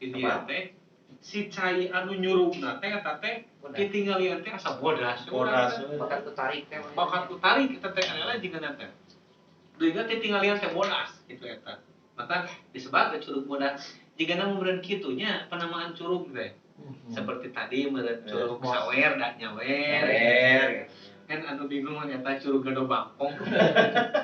A: Di dieu teh si cai anu nyurugna teh eta teh kitinggalian teh asa bodas.
D: Bodas.
C: Bakat kutarik teh.
A: Bakat kutarik eta teh adalah jigana teh. Deui ge titinggalian teh bodas kitu eta. Maka disebatkeun Curug Bodas. Jigana meureun kitu nya penamaan curug teh. Seperti tadi meureun curug sawer da nyawer. Kan anu bingung eta Curug Gado Bangkong.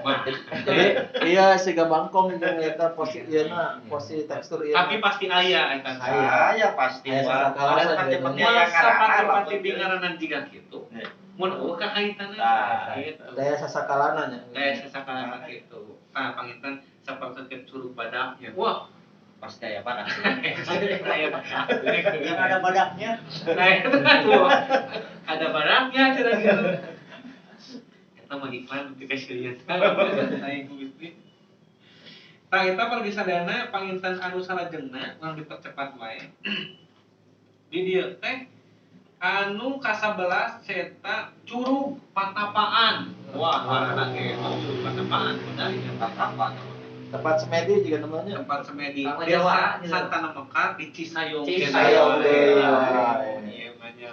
A: Mah.
B: Jadi iya siga bangkong jeung eta posisi ieu na, posisi tekstur ieu.
A: Tapi pasti aya eta.
D: Aya pasti.
B: Aya
D: pati-pati
A: aya pati-pati dingaranan jiga kitu. Mun eueuh kakaitanna gitu.
B: Daya sasakalana nya.
A: Daya sasakalana kitu. Tah panginten sapertikeun Curug Badaknya. Wah,
D: pasti aya badak.
A: Aya badak.
D: Yang ada badaknya.
A: Nah, itu tuh. Ada badaknya cenah gitu. Eta mah iklan ketika serius. Aing Gusti. Tah eta pergi sadayana panginten anu salajengna urang dipercepat wae. Di dieu teh anu ka-11 ceta Curug Patapaan. Wah, ngaranna ge Curug Patapaan udah ya Patapaan.
B: Tempat semedi juga namanya.
A: Tempat semedi. Desa Santana Mekar di Cisayong.
B: Cisayong deui.
A: Iya banyak.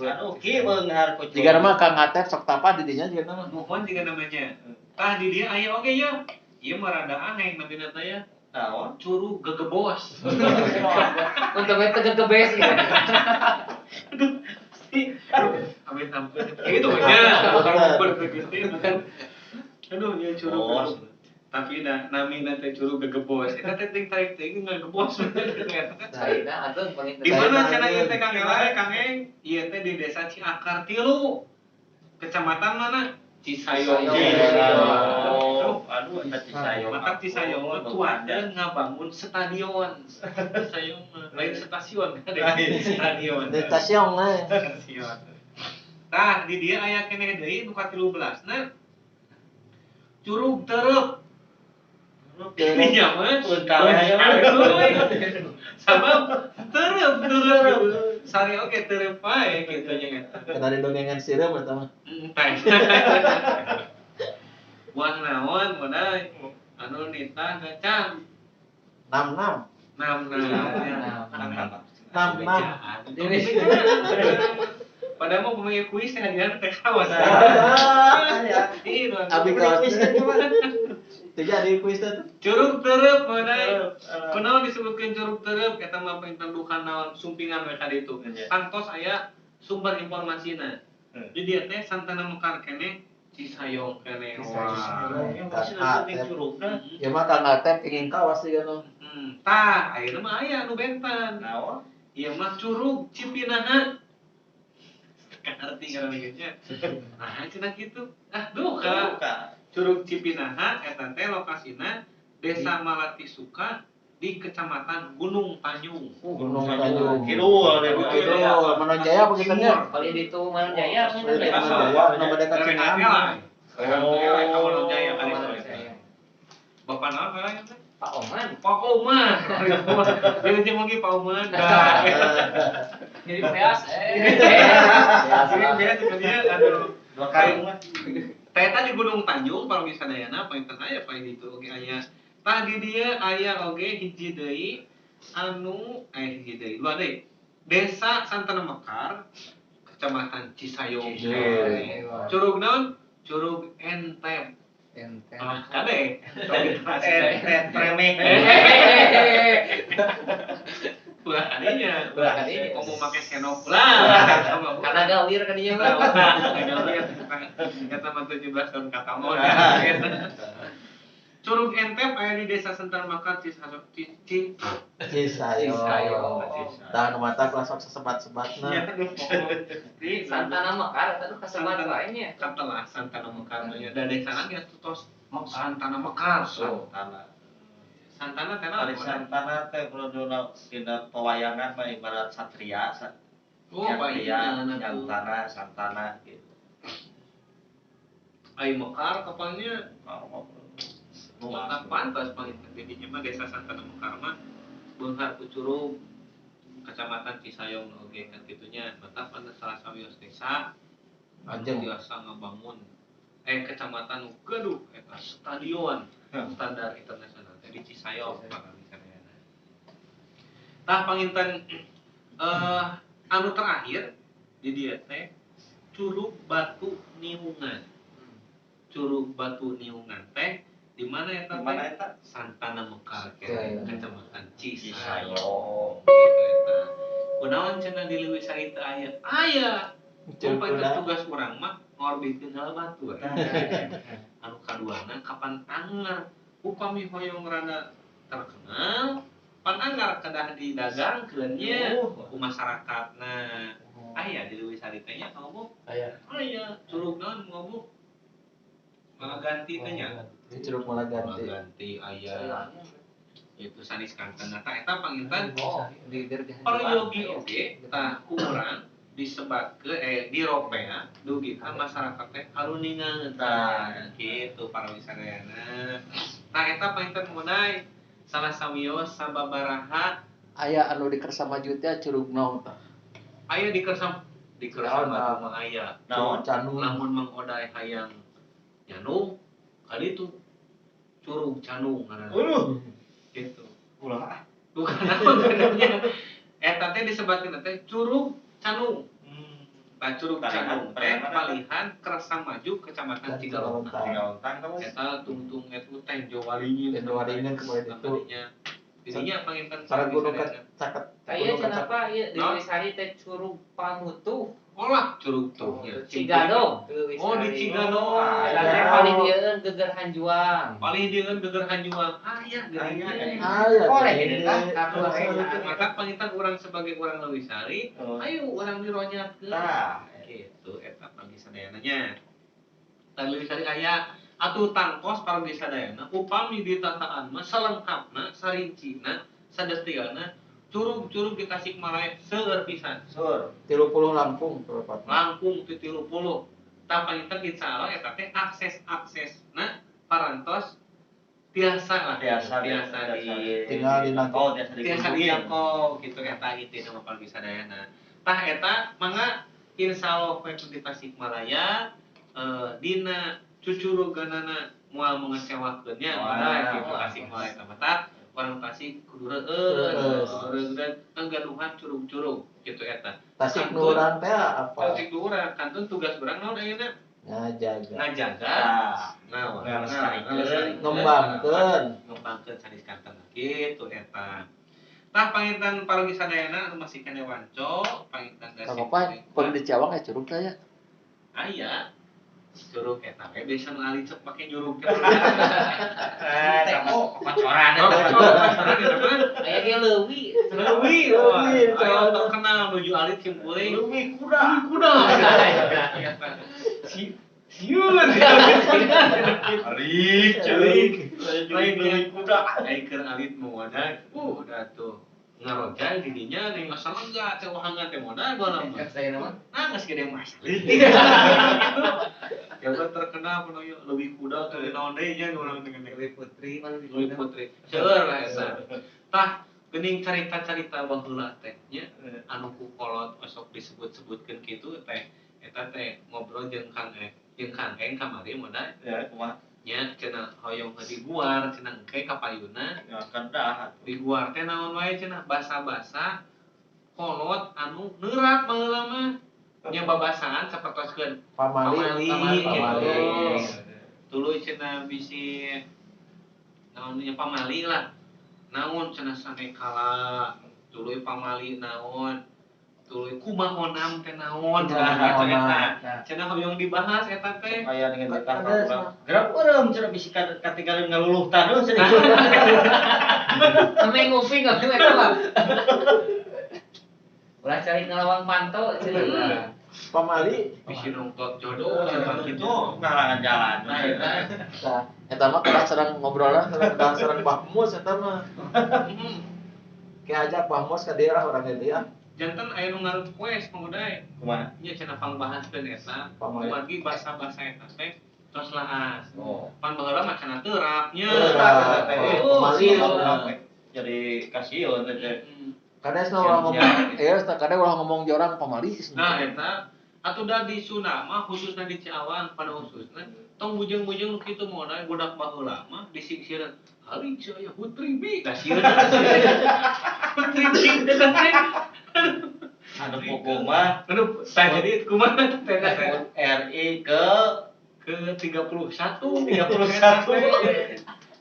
D: Anu kieu beunghar ku.
B: Jika nama Kang Atep sok tapa di dinya juga nama.
A: Mohon juga namanya. Tah di dieu aya oge ya. Ieu mah rada aneh namina teh ya.
D: Naon?
A: Curug Gegebos.
C: Untungnya teu gegebes gitu.
A: Aduh, pasti. Amin ampun. Gitu nya. Bukan. Aduh, ieu curug. Tapi dah namina teh Curug Gegebos. Eta teh ting tarik teuing ngagebos.
C: Saina atuh paling
A: Di mana cenah ieu teh Kang Elai, Kang Eng? Ieu teh di Desa Ciakar Tilu. Kecamatan mana? Cisayong.
D: Cisayong. Aduh eta Cisayong.
A: Maka Cisayong mah kuat ngabangun stadion. Cisayong mah lain stasiun, stadion.
B: Stasiun eh.
A: Stasiun. Tah di dieu aya keneh deui nu ka-13 na. Curug Tereup. Ini mah sabab tereup tereup sari oge tereup wae kitu nya eta.
B: Kana didongengan sireum eta mah.
A: Buah naon modai anu nitah gacang.
B: 66.
A: 66.
B: 66.
A: Padahal mau pemain kuis yang hadiah teh kawas.
B: Iya. Abi kawas. Teu jadi kuis teh.
A: Curug Tereup modai. Kunaon disebutkeun Curug Tereup eta mah panginten duka naon sumpingan we ka ditu. Tangtos aya sumber informasina. Di dieu teh Santana Mekar keneh Cisayong keneh.
B: Wah. Ya mah Kang Atep ingin kawas ieu nu.
A: Tah, ayeuna mah aya anu benten.
D: Naon?
A: Ieu mah Curug Cipinaha. Ngerti ngaranna ge nya. Nah, cenah kitu. Ah, duka. Curug Cipinaha eta teh lokasina Desa Malati Suka di Kecamatan Gunung Tanjung.
B: Gunung Tanjung.
D: Kidul,
B: Kidul, Manonjaya apa kitu nya?
C: Kalau itu Manonjaya,
B: Manonjaya, nu bade ka Cimahi.
A: Oh, Manonjaya kan itu. Bapak naon ngaranna teh?
C: Pak Oman.
A: Pak Oman. Jadi jeung lagi Pak Oman.
C: Jadi peas.
A: Jadi beas itu dia aduh.
D: Dua kali mah.
A: Tah di Gunung Tanjung paling sadayana panginten aya paling ditu oge aya. Tah di dieu aya oge hiji deui anu hiji deui dua deui. Desa Santana Mekar, Kecamatan Cisayong. Curug naon? Curug Entep.
C: Entep.
A: Ah, kade.
D: Entep remeh.
A: Ulah kadinya,
C: ulah kadinya.
A: Ngomong make senok lah.
C: Karena gawir kadinya mah.
A: Gawir. Eta mah 17 tahun katamon. Curug Entep aya di Desa Santana Mekar Cisayong.
B: Cisayong. Tah nu mata kelas sok sesebat-sebatna.
A: Di
C: Santana Mekar eta tuh kasebat lainnya.
A: Katelah Santana Mekar nya. Da desa lagi atuh tos Santana Mekar.
D: Santana.
A: Santana teh naon?
D: Ari Santana teh kudu dina pewayangan mah ibarat satria.
A: Oh,
D: Satria, Santana, Santana gitu.
A: Ai Mekar kapalnya maka pantas panginten didinya mah Desa Santana Mekar mah beunghar ku curug Kecamatan Cisayong oge kan kitunya mata pantas salah sawios desa anu biasa ngabangun kecamatan gaduh eta stadion standar internasional teh di Cisayong pangamisadayana. Tah panginten anu terakhir di dieu teh Curug Batu Niungan. Curug Batu Niungan teh di mana eta teh? Santana Mekar Kecamatan Cisayong. Gitu eta. Kunaon cenah di Leuwisari teu aya? Aya. Upami tugas urang mah ngorbitkeun heula batur. Anu kaduana kapan anggar upami hoyong rada terkenal pan anggar kedah didagangkeun nya ku masyarakatna. Aya di Leuwisari teh nya ngomong.
B: Aya.
A: Aya curug naon ngomong? Malah ganti teh nya.
B: Curug malah ganti.
A: Malah ganti aya. Itu sanes kanten tah eta panginten. Peryogi oge tah ku urang disebatkeun diropea dugi ka masyarakat teh karuningan tah kitu para wisadayana. Tah eta panginten mengenai salah sawios sababaraha
B: aya anu di Kersa Maju teh curug naon tah?
A: Aya di Kersa Maju mah aya.
D: Naon?
A: Lamun Mang Oday hayang nyanung kali itu Curug Canung ngaranna. Gitu.
D: Ulah ah.
A: Bukan naon sebenarnya. Eta teh disebatkeun teh Curug Canung. Tah Curug Canung teh palihan Kersa Maju Kecamatan Cigalontang.
D: Cigalontang teh.
A: Eta tungtung eta Tenjo Waringin.
B: Tenjo Waringin kemarin itu.
A: Didinya panginten
B: sareng gunung caket.
C: Aya cenah apa ieu di Leuwisari teh Curug Pamutuh.
A: Olah Curug tuh.
C: Cigadog.
A: Oh di Cigadog.
C: Eta teh paling dieun geger hanjuang.
A: Paling dieun geger hanjuang. Aya geuning.
B: Aya.
C: Boleh tah.
A: Maka panginten urang sebagai urang Leuwisari, ayo urang dironyatkeun.
D: Tah,
A: gitu eta pagi sadayana nya. Tah Leuwisari aya atuh tangkos para sadayana upami ditataan mah salengkapna, sarincina, sadetilna curug-curug di Tasikmalaya seueur pisan.
D: Sur.
B: 30 langkung tepatna.
A: Langkung ti 30. Tah panginten insyaallah eta teh akses-aksesna parantos tiasa lah.
D: Tiasa
A: di
B: tinggal di nanti.
D: Oh, tiasa
A: dijangkau gitu eta intina mah paling sadayana. Tah eta mangga insyaallah poe di Tasikmalaya dina cucuruganana moal mengecewakeun nya nah gitu Tasikmalaya eta mah tah orang Tasik kudu reueus, kudu reueus ngagaduhan curug-curug gitu eta.
B: Tasik nu urang teh apa?
A: Tasik nu urang kantun tugas urang naon ayeuna?
B: Ngajaga.
A: Ngajaga. Naon?
D: Ngalestarikeun,
B: ngembangkeun,
A: ngembangkeun sanes kanten kitu eta. Tah panginten parugi sadayana anu masih keneh wanco, panginten
B: gasip. Apa pun di Cawang aya curug teh aya?
A: Aya. Curug eta we biasa nu alicep make nyurug teh.
D: Teko kocoran
A: eta.
C: Aya ge leuwi.
A: Leuwi, leuwi. Aya terkenal nuju alit simpuling.
D: Leuwi kuda.
A: Kuda. Si sieun.
D: Alit, celik. Lain
A: leuwi kuda. Ai keur alit mah wadah. Udah tuh. Ngarojay di dinya ning asa lega teh wahangan teh modal baheula mah.
C: Saya nama.
A: Nah, geus gede mas. Leutik. Gitu. Ya udah terkenal kuno ieu leuwih kuda teh naon deui nya urang teh gede.
C: Dewi Putri mana di
A: Leuwih Putri. Seueur lah eta. Tah geuning carita-carita baheula teh nya anu ku kolot osok disebut-sebutkeun kitu teh eta teh ngobrol jeung Kang jeung Kang Eng kamari modal
D: Ya, kumaha?
A: nya cenah hoyong diguar cenah engke ka payuna
D: Ya kedah atuh.
A: diguar teh naon wae cenah basa-basa kolot anu neurak baheula mah nya babasaan sapertoskeun
B: Pamali.
A: pamali gitu.
B: Pamali.
A: Tuluy cenah bisi naon nya pamali lah. Naon cenah sanekala tuluy pamali naon tuluy kumaha onam teh naon cenah gitu eta. Cenah hoyong dibahas eta teh.
D: Supaya dengan betah
B: Ada,
D: kurang. Gerak urang cenah bisi katinggalin ngaluluh taneuh cenah.
C: Sampai nguping nggak eta mah. Ulah cari ngalawang panto cenah.
B: Pamali.
A: Bisi nongtot jodoh cenah gitu.
D: Ngalangan jalan.
C: Nah, eta.
B: Tah, eta mah kedah sareng ngobrolan sareng kedah sareng Bahmus eta mah. Kayak ajak Bahmus ka daerah urang dieu ah.
A: Janten aya nu ngarequest pangudai.
D: Kumaha?
A: Nya cenah pangbahaskeun eta.
B: Pamali.
A: Kumargi basa-basa eta teh tos laas.
D: Oh.
A: Pan baheula mah cenah teurak nya.
B: Teurak.
A: Oh,
B: Pamali.
A: iya.
D: Jadi kasihan teh.
B: Kadang geus ulah ngomong, ya kadang ulah ngomong jorang pamali.
A: Nah, eta atuh da di Sunda mah khususna di Ciawang pada khususna tong bujeng-bujeng nu kitu modal budak baheula mah disiksireun. Hari aya putri bi. Da sieun. Putri bi eta teh.
D: Anu pokok mah
A: Aduh, tah jadi kumaha teh teh
D: RI ke
A: ke 31
D: 31.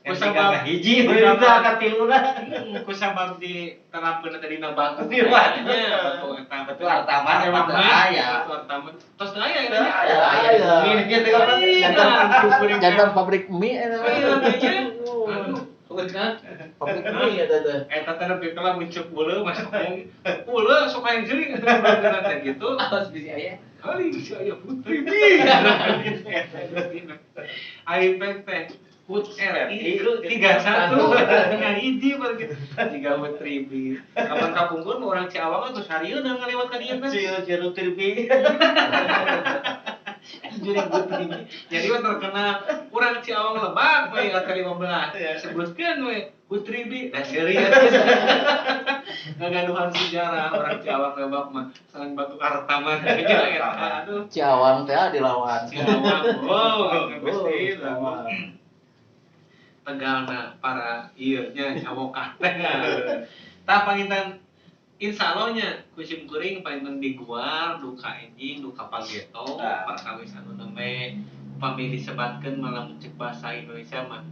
A: Kusabab
D: hiji berita katiluna.
A: Kusabab diterapkeun teh dina batu.
D: Di batu.
A: Nya, batu eta.
D: Batu Artaman emang teu aya.
A: Batu Artaman. Tos teu aya eta nya.
B: Aya.
D: Ini teh kan.
B: Jantan pabrik mie eta.
A: Iya, nya. Aduh.
C: Udah.
B: Pabrik mie eta teh.
A: Eta teh nepi ka lamun ceuk uleuk masuk hayang. Uleuk sok hayang jeuring eta bener teh gitu.
C: Awas bisi aya.
A: Kali bisa aya putri bi. Ari teh HUT RI ke 31 nya hiji bar gitu. Jiga putri bi. Kapan kapungkur mah urang Ciawang geus harieuna ngaliwat ka dieu teh.
D: Cieu cieu tribi.
A: Juring putri bi. Jadi mah terkenal urang Ciawang lebak we ka 15. Sebutkeun we putri bi. Da serius. Ngagaduhan sejarah orang Ciawang lebak mah sareng Batu Artaman aja eta. Aduh.
B: Ciawang teh dilawan.
A: Ciawang. Oh, pasti
B: Ciawang.
A: Tegalna para ieu nya cawokah teh. Tah panginten insyaallah nya ku sim kuring panginten diguar duka enjing duka pageto perkawis anu nembe pami disebatkeun malah cek bahasa Indonesia mah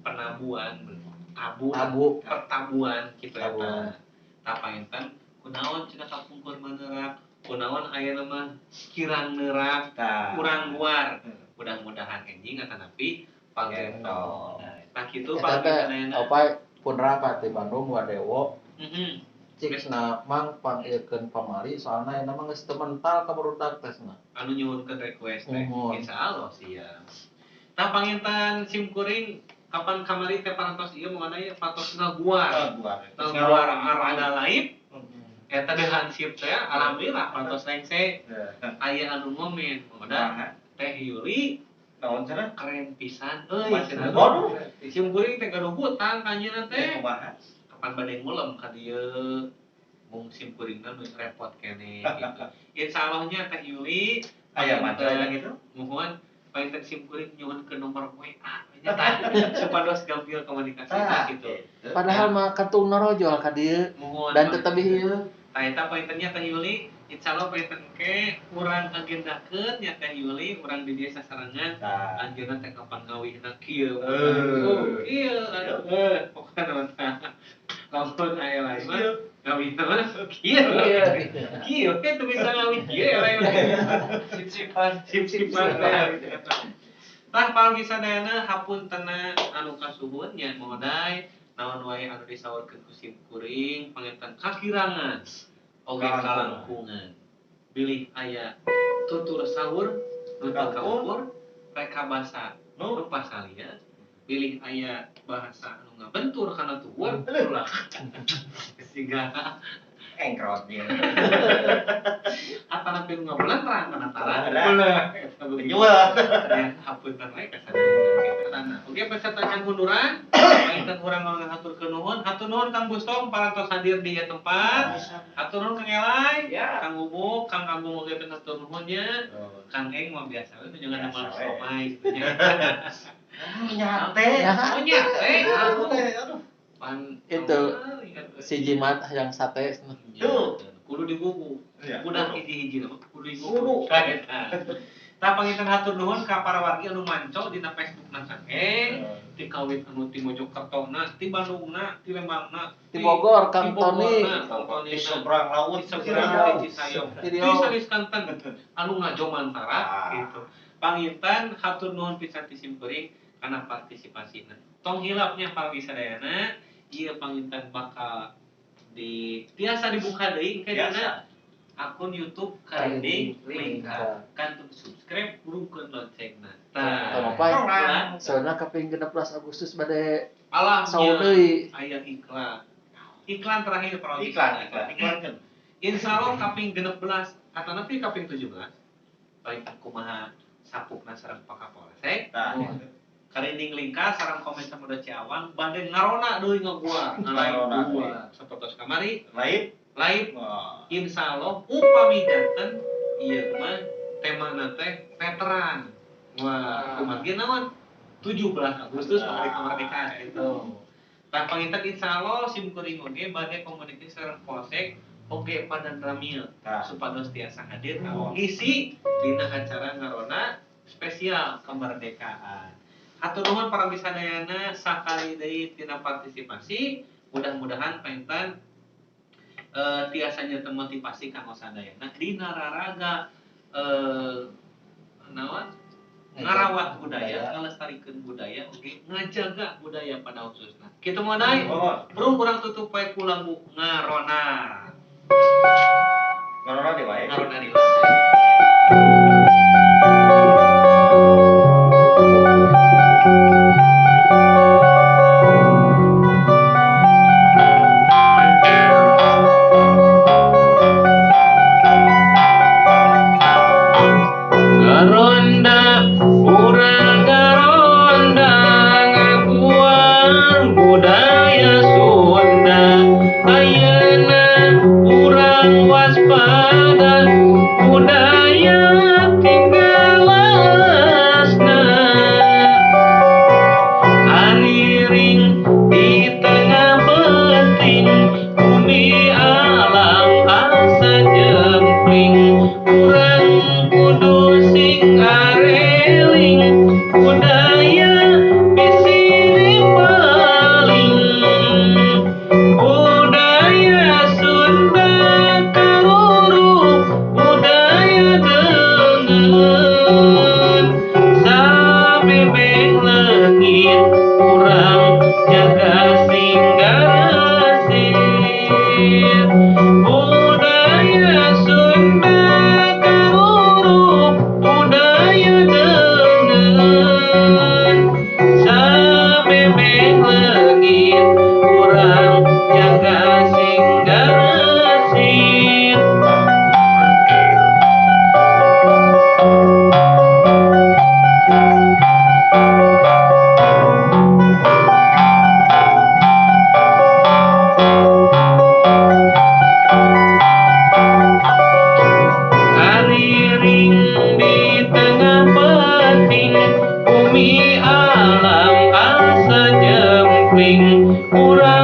A: penabuan tabu
B: Tabu.
A: pertabuan kitu eta. Tah panginten kunaon cenah kapungkur mah neurak, kunaon ayeuna mah kirang neurak, kurang guar. Mudah-mudahan enjing atanapi pageto. Nah kitu
B: Eta teh
A: panginten
B: apa pun rapat di Bandung wadewo
A: heeh.
B: cikna mang panggilkeun pamali soalna eta mah geus teu mental ka barudak teh cenah.
A: Anu nyuhunkeun request teh.
B: Muhun.
A: Insyaallah siap. Tah panginten sim kuring kapan kamari teh parantos ieu mengenai patos ngaguar. Ngaguar arada lain eta teh hansip teh alhamdulillah patos lengse aya anu ngomen modal teh Yuli
D: Naon cenah?
A: keren pisan euy cenah.
D: Waduh.
A: Sim kuring teh gaduh hutang ka anjeunna teh.
D: Kumaha?
A: Kapan bade ngulem ka dieu mung sim kuringna nu repot keneh gitu. Insyaallah nya teh Yuli
D: Aya maca gitu.
A: Muhun panginten sim kuring nyuhunkeun nomor WA nya tah supados gampil komunikasi gitu.
B: Padahal mah kentung norojol ka dieu
A: Muhun.
B: dan tetep ieu.
A: Tah eta panginten nya teh Yuli insyaallah panginten ke urang agendakeun nya teh Yuli urang di dieu sasarengan anjeunna teh kapan ngawihna kieu. Oh, kieu aduh pokona mah tah. Lamun aya lain mah ngawihna mah kieu. Kieu teh teu bisa ngawih kieu ya lain.
C: Sip-sipan.
A: Sip-sipan teh eta. Tah palgi sadayana hapuntena anu kasuhun nya modai naon wae anu disaurkeun ku sim kuring panginten kakirangan oge kalangkungan. Bilih aya tutur sahur nu teu kaukur reka basa nu pasalia Bilih aya bahasa anu ngabentur kana tuur ulah. Siga
D: Engkrot dia.
A: atanapi nu ngabelentrang kana tarah.
D: Ulah.
A: Eta begitu.
D: Penjual.
A: Ya, hapunten we ka sadayana. Oke, peserta can munduran, panginten urang ngahaturkeun nuhun. Hatur nuhun Kang Bustom parantos hadir di ieu tempat. Hatur nuhun Kang Elai,
C: Ya.
A: Kang Ubuk, Kang Agung oge pun hatur nuhun nya. Kang Eng mah biasa we kunjungan
D: Biasa
A: sama
D: we.
A: somai gitu nya.
D: Nyate.
A: Oh nya teh, aduh.
D: Aduh.
A: Pan
B: Itu.
A: kamari,
B: Si jimat yang sate.
D: Tuh.
A: Kudu digugu.
D: Iya.
A: Udah hiji-hiji mah kudu digugu.
D: Kudu.
A: Eta. Tah panginten hatur nuhun ka para wargi anu manco dina Facebook na Kang Eng, ti kawit anu ti Mojokertona, ti Bandungna, ti Lembangna,
B: Di Bogor Kang
A: ti Bogorna,
B: Tony.
A: Kang Tony.
D: Di seberang laut.
A: Di seberang di Cisayong.
B: Di
A: Di
B: Riau.
A: Saliskanten anu ngajomantara
D: Ah.
A: gitu. Panginten hatur nuhun pisan ti simkuring kana partisipasina. Tong hilapnya wargi sadayana, ieu panginten bakal di tiasa dibuka deui engke dina
D: Biasa.
A: akun YouTube Karinding Lingkar. Kantun subscribe hurungkeun loncengna. Tah.
B: Tong apa?
A: Ulah.
B: Soalnya kaping 16 Agustus bade
A: Alah,
B: saur deui.
A: aya iklan. Iklan terakhir para
D: Iklan, iklan, iklan kan.
A: Insya Allah kaping 16 atau nanti kaping 17 paling kumaha sapukna sareng Pak Kapolsek.
D: Nah,
A: Karinding Lingkar sareng komen Samuda Ciawang bade ngarona deui ngaguar ngalain
D: Ngarona
A: gua sapertos kamari
D: lain.
A: live
D: Wah.
A: insya Allah upami janten ieu mah temana teh veteran. Wah, kumargi naon? 17 Agustus
D: Ah.
A: hari kemerdekaan gitu. Tah panginten insya Allah sim kuring oge bade komunikasi sareng Polsek oge Padan Ramil
D: Nah.
A: supados tiasa hadir kanggo ngisi dina acara ngarona spesial kemerdekaan. Hatur nuhun para wisadayana sakali deui tina partisipasi, mudah-mudahan panginten tiasa nyata motivasi kanggo sadayana dina raraga naon ngarawat budaya, ngalestarikeun budaya oge ngajaga budaya pada khususna. Kitu modai,
D: Oh,
A: bro urang tutup poe ku lagu Ngarona.
D: ngarona deui wae.
A: Ngarona di wae.
E: Garonda, urang garonda, ngakuan budaya Sunda. Ayeuna urang waspada, budaya tinggalasna. Ariring di tengah beuting, bumi alam asa jempling. Urang kudu sing areling, budaya bisi dipaling. Budaya Sunda karuru, budaya deungeun. Sabebeh leungit, urang jaga sing garesit. Budaya Sunda karuru, budaya deungeun. Sabebeh leungit, urang jaga sing garesit. Ariring di tengah peting, bumi alam asa jempling. Urang